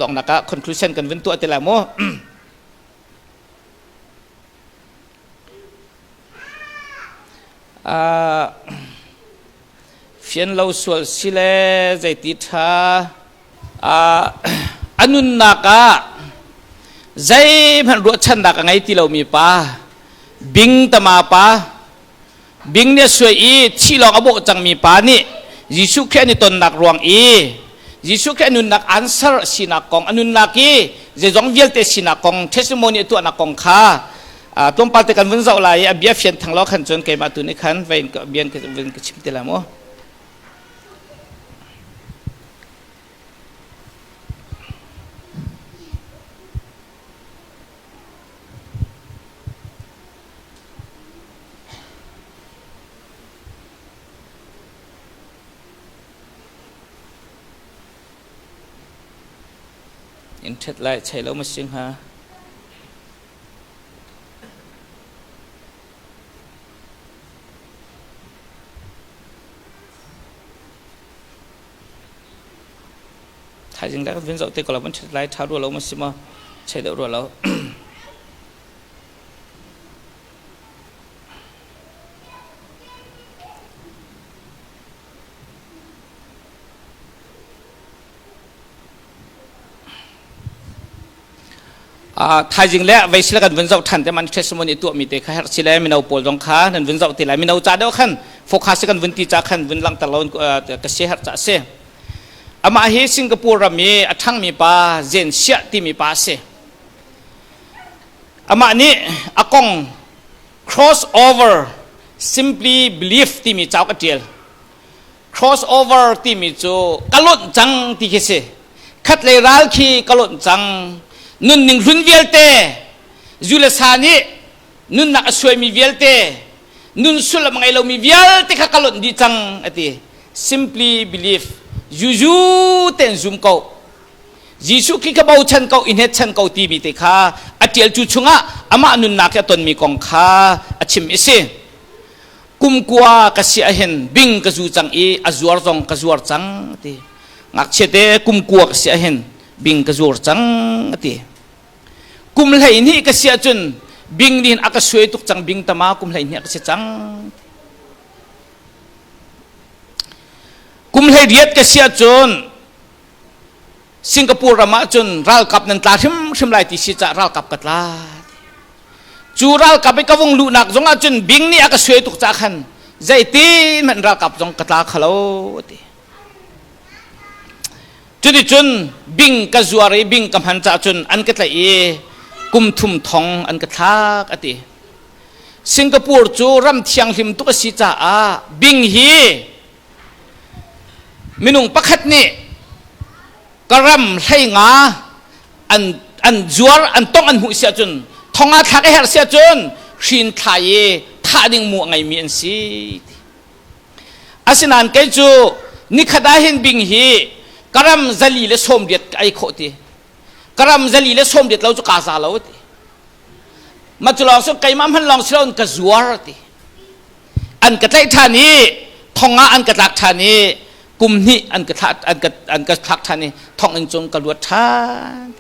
Speaker 1: donghnak ah conclusion kan vun tuah te lai mu. Fian lo sual si le zeiti ṭha a nunnak ah zeihmanh ruahchannak a ngei ti lomi pa bing tama pa Bing nih a suai i thih lawng a bawh cangmi pa nih Jesuh Khrih an i tonnak ruang i Jesuh Khrih a nunnak answer a sinak kong, a nunnak i zeizong vialte sinak kong, testimony a tuahnak kong kha tlawmpal te kan vun zoh lai i a bia fian thang lo khan cun keimah tu nih khan vein bian vun ka chim te lai mu. In ṭhet lai chei lo ma si hnga? Thaizing le kan vun zoh te ko la van ṭhet lai ṭha rua lo ma si maw? Chei deuh rua lo. Thaizing le vei sila kan vun zoh ṭhan te man testimony tuahmi te kha herh si le mino pawl zong kha nan vun zoh te lai mino ca deuh khan focus kan vun ti ca khan vun langhter lo ka si herh ca si amah hi Singapore ram i a ṭhangmi pa Zen Siah timi pa a si Amah nih a kong crossover simply belief timi cauk a ṭial. Crossover timi cu ka lonh cang ti khi si. Khatlei ral khi ka lonh cang. Nunning hlun vialte, zu le sa nih nunnak a suaimi vialte, nun sullam a ngei lomi vialte kha ka lonh dih cang a ti. Simply belief, zuzu tein zum ko. Jesuh Khrih kha bochan ko i hnetchan ko timi te kha a ṭial cu chungah amah nunnak i a tonmi kong kha a chim i si. Kum kua ka si ahhin bing ka zu cang i a zuar zong ka zuar cang ti. Ngakchia te kum kua ka si ahhin bing ka zuar cang ti. Kum 12 ka si ahcun bing nih a ka suai tuk cang bing tama kum 12 ka si cang. Kum 18 ka si ahcun. Singapore ram ah cun ralkap nan tla hrimhrim lai ti si caah ralkap ka tla. Cu ralkap i ka vung luhnak zong ah cun bing nih a ka suai tuk caah khan zeitin hmanh ralkap zong ka tla kho lo ti. Cuticun bing ka zuar i bing ka hman caah cun an ka tlaih i kum thum thong an ka thlak a ti. Singapore cu ram thianghlim tuk a si caah bing hi minung pakhat nih ka ram hlei nga an an zuar an tong an hmuh si ahcun thong ah thlak a herh si ahcun hrin thlai i thah ding mu a ngeimi an si. Asinain kei cu nikhat ah hin bing hi ka ram 180 ka ei khawh ti. Ka ram 180 lo cu kaa za lo ti. Ma cu lawng cu keimah hman lawng si loin ka zuar ti. An ka tlaih ṭhan i thong ah an ka tlak ṭhan i kum hnih an ka thlah an ka an ka thlak ṭhan i thonginn cung ka luat ṭhan.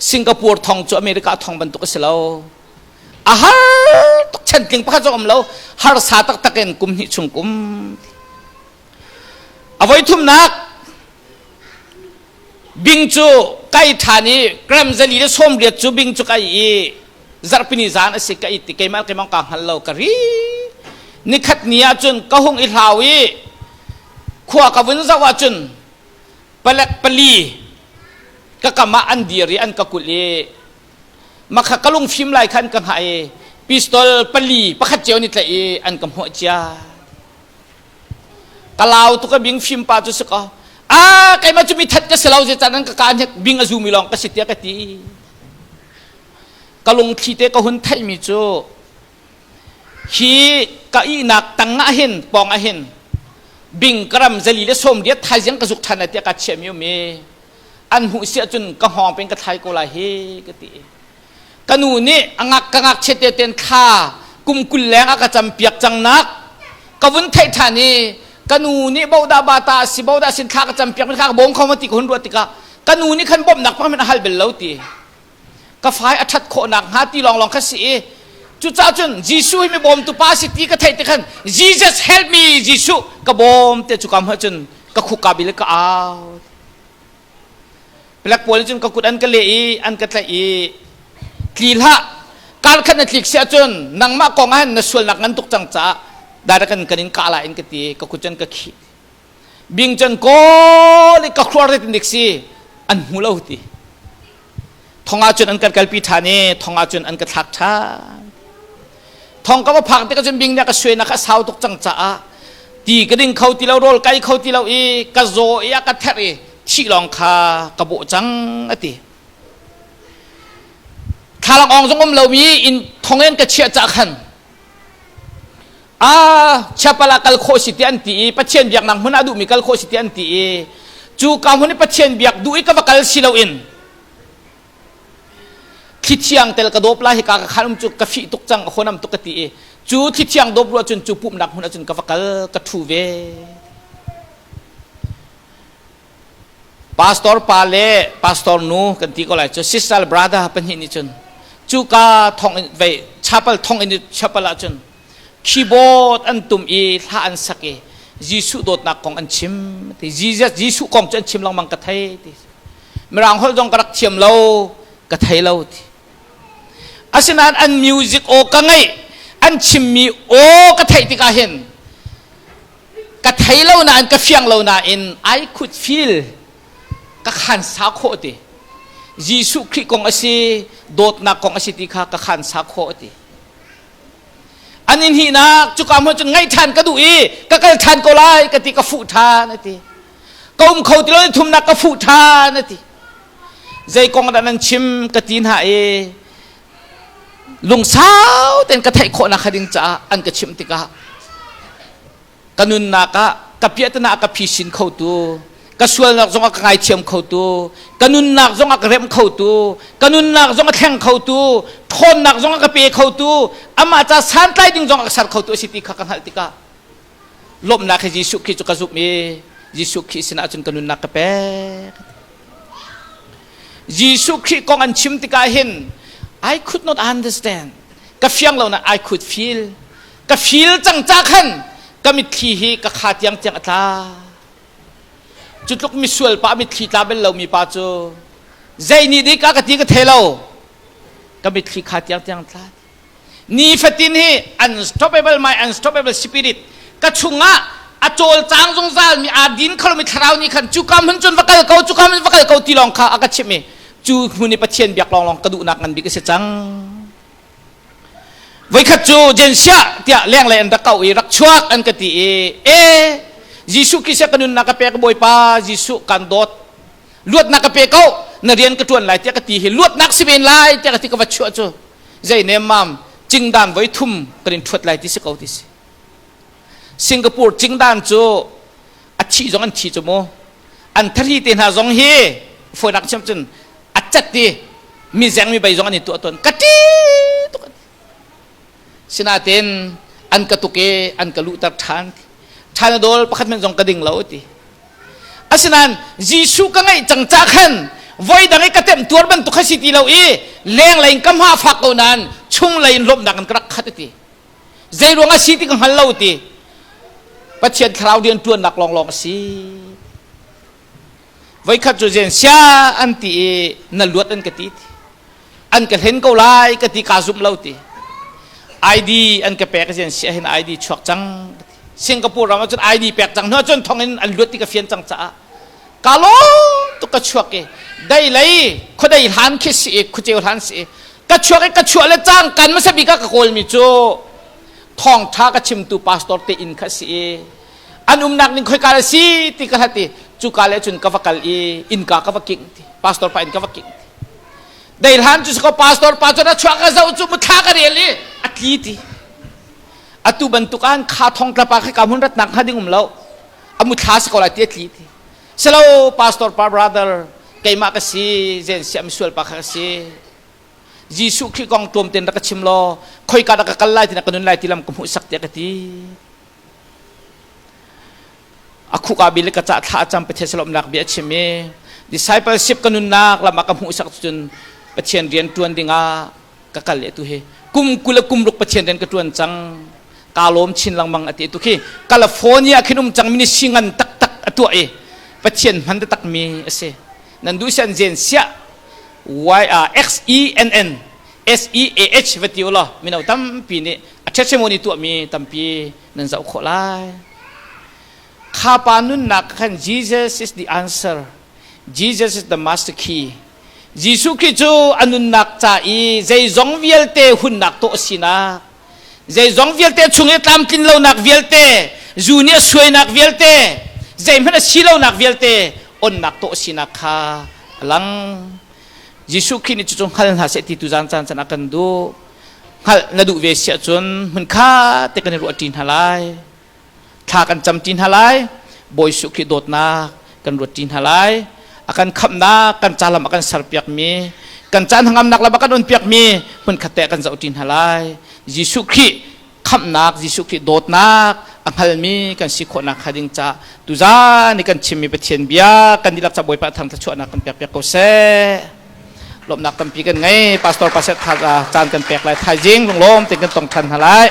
Speaker 1: Singapore thong cu America thong bantuk a si lo. A har tuk chantling pakhat zong um lo. Harsa taktak in kum hnih chung kum. A voi thumnak bing cu kai ṭhan i gram 180 cu bing cu kai i zarhpini zan a si ka i ti keimah keimah ka hngal lo ka ri nikhat ni ah cun ka hung i hlau i khua ka vun zoh ahcun palek pali ka kam ah an dir i an ka kulh i makha ka lungfim lai khan ka hngah i pistol pali pakhat cio ni tlaih i an ka hmuah cia ka lau tuk a bing fim pa cu si ko a keimah cu mi that ka si lo zei can an ka ka hnek bing a zumi lawng ka si tiah ka ti ka lungthli te ka hun theihmi cu Hi ka ihnak tang ah hin pawng ah hin bing ka ram 180 thaizing ka zuk ṭhan lai tiah ka chiahmi um i an hmuh si ahcun ka hngawng peng ka thlai ko lai hi ka ti. Ka nu nih a ngak ka ngakchia te ten thla kum 20 leng a ka cam piak cang nak ka vun theih ṭhan i ka nu nih bodah bata si bodah sin thla ka cam piak mi kha ka bawm kho ma ti ka hun ruat tikah ka nu nih khan bawmhnak pakhat hmanh a hal bel lo ti. Ka fai a ṭhat khawhnak hnga ti lawnglawng kha si i cucaah cun Jesuh hi mi bawmtu pa si ti ka theih ti khan Jesus help me Jesuh ka bawm te cu ka hmuh cun ka khuk ka bil ka au. Palek pawl cun ka kut an ka leh i an ka tlaih i tli hlah kar khat na tlik si ahcun nangmah kong ah hin na sualnak ngan tuk cang caah direct kan kan in kah lai in ka ti ka kut cun ka khih bing cun kawl i ka khuar te dik si an hmu lo ti Thong ah cun an kan kalpi ṭhan i thong ah cun an ka thlak ṭhan. Thong ka va phak tikah cun bing nih a ka suainak a sau tuk cang caah ti ka ding kho ti lo, rawl kai kho ti lo i ka zaw i a ka therh i thih lawng kha ka bawh cang a ti. Thlalang awng zong um lomi inn thong in ka chiah cah khan a chapel ah kal khawh si ti an ti i Pathian biaknak hmun ah duhmi kal khawh si ti an ti i cu ka hmun i Pathian biak duh i ka va kal si loin thlithiang tel ka dawp lai hika ka khan um cu ka fih tuk cang a honam tuk ka ti i cu thlithiang dawp ruah cun cu pumhnak hmun ah cun ka va kal ka ṭhu ve. Pastor pa le pastor nu kan ti ko lai cu sister brother pahnih nih cun cuka thong in vei chapel thong in chapel ah cun keyboard an tum i hla an sak i Jesuh dawtnak kong an chim ti Jesus Jesuh kong cu an chim lengmang ka thei ti Mirang holh zong ka rak thiam lo ka thei lo ti asinain an music aw ka ngaih an chimmi aw ka theih tikah hin ka thei lo nain ka fiang lo nain I could feel ka khan sa khawh ti Jesuh Khrih kong a si dawtnak kong a si ti kha ka khan sa khawh ti an in hihnak cuka hmun cun ngaih ṭhan ka duh i ka kal ṭhan ko lai ka ti ka fuh ṭhan a ti ka um kho ti lo ni thumnak ka fuh ṭhan a ti zei kong dah nan chim ka ti hna i lungsau tein ka theih khawhnak hnga ding caah an ka chimh tikah ka nunnak ah ka piahtana a ka phisin khotu ka sualnak zong a ka ngaithiam khotu ka nunnak zong a ka remh khotu ka nunnak zong a thleng khotu ṭhawnnak zong a ka pe khotu amah ca santlai ding zong a ka ser khotu a si ti kha ka hngalh tikah lawmhnak he Jesuh Khrih cu ka zumh i Jesuh Khrih sinah cun ka nunnak ka pek. Jesuh Khrih kong an chim tikah hin I could not understand. Ka fiang lo na I could feel. Ka feel cang ca khan ka mitthli hi ka kha tiang tiang a tla. Cu tluk misual pa mitthli tla bel lomi pa cu zei nih dik a ka ti ka thei lo. Ka mitthli kha tiang tiang tla. Nifatin hi unstoppable my unstoppable spirit ka chungah a cawlcang zungzal mi aa din kho lomi thlarau nih khan cuka hmun cun va kal ko cuka hmun va kal ko ti lawng kha a ka chimh i cu hmun i Pathian biak lawnglawng ka duhnak ngan bik a si cang. Voikhat cu Jensia tiah lenglei an rak kauh i rak chuak an ka ti i e Jesuh Khrist ka nunnak ka pek Bawipa Jesuh kan dawt luatnak ka pe ko na rian ka ṭuan lai tiah ka ti hi luatnak si men lai tiah ka ti ka va chuah cu zei nemmam cingdan voi thum kan in ṭhuat lai ti si ko ti si Singapore cingdan cu a thih zong an thi cu mu an thari te hna zong hi fawinak chim cun a cat i mi zeng mi bei zong an i tuah tawn ka ṭi tuk sinain an ka tuk i an ka luhter ṭhan ṭhanadol pakhat men zong ka ding lo ti asinain Jesuh ka ngeih cang ca khan voi dang i ka temh tuar bantuk kha si ti lo i lenglei in ka hma fak ko nain chunglei in lawmhnak in ka rak khat ti zei ruang a si ti ka hngal lo ti Pathian thlarau rian ṭuannak lawnglawng a si Voikhat cu zen sia an ti i na luat an ka ti. An ka hlen ko lai ka ti kaa zumh lo ti. ID an ka pek zen sia hin ID chuak cang. Singapore ram ah cun ID pek cang hnu cun thong in an luat ti ka fian cang caah ka lawm tuk ka chuak i dei lei khuadei hlan khi si i khuaceu hlan si i ka chuak i ka chuah le cang kan hmasa bik ah ka kawl mi cu thawngtha ka chimtu pastor te inn kha si i an umnak ning khoika a si ti ka hlat i cuka le cun ka va kal i innka ka va king ti pastor pa in ka va king ti dei hlan cu ko pastor pa cu na chuak ka zoh cu muthla ka rel i a tli ti atu bantuk an kha thong tlapa khi ka hmun ratnak hnga ding um lo a muthla si ko lai ti a tli ti selo pastor pa brother keimah ka si zen siam sual pa kha ka si Jesuh Khrih kong tlawm ten rak ka chim law khoika dah ka kal lai ti na ka nun lai ti lam ka hmuh sak tiah ka ti A khuk ah bil ka cah thla a cam Pathian salawmnak bia a chim i discipleship ka nunnak lam ah ka hmuhsak cun Pathian rian ṭuan dingah ka kal le tu hi kum 20 le kum ruk Pathian rian ka ṭuan cang ka lawm chin lengmang a ti tu khi California khin um cang ministry ngan taktak a tuah i Pathian hman taktak mi a si nan duh sian zen siah Y R X E N N S E A H va ti ulaw mino tampi nih a testimony tuahmi tampi nan zoh khawh lai. Kha pa nunnak khan Jesus is the answer. Jesus is the master key. Jesuh Khrih cu a nunnak ca i zeizong vialte hunnak tawh a sinak, zeizong vialte chung i tlamtlin lonak vialte, zu nih a suainak vialte, zeihmanh a si lonak vialte onnak tawh a sinak kha a lang. Jesuh Khrih nih cucu hngal hna seh ti tu zan caan can a kan duh. Hngalh na duh ve si ahcun hmunkhat te kan i ruah ṭi hna lai. Thla kan cam ṭi hna lai. Bawi Jesuh Khrih dawtnak kan ruat ṭi hna lai. A kan khamhnak, kan ca lam a kan serpiakmi, kan caan hangamnak lam a kan onpiakmi hmunkhat te kan zoh ṭi hna lai. Jesuh Khrih khamhnak, Jesuh Khrih dawtnak a hngalmi kan si khawhnak hnga ding ca tuzan i kan chimmi Pathian bia kan dihlak ca Bawipa thang thluachuahnak kan pekpiak ko seh. Lawmhnak tampi kan ngei. Pastor Pastor caan kan pek lai. Thaizing lunglawm tein kan tong ṭhan hna lai.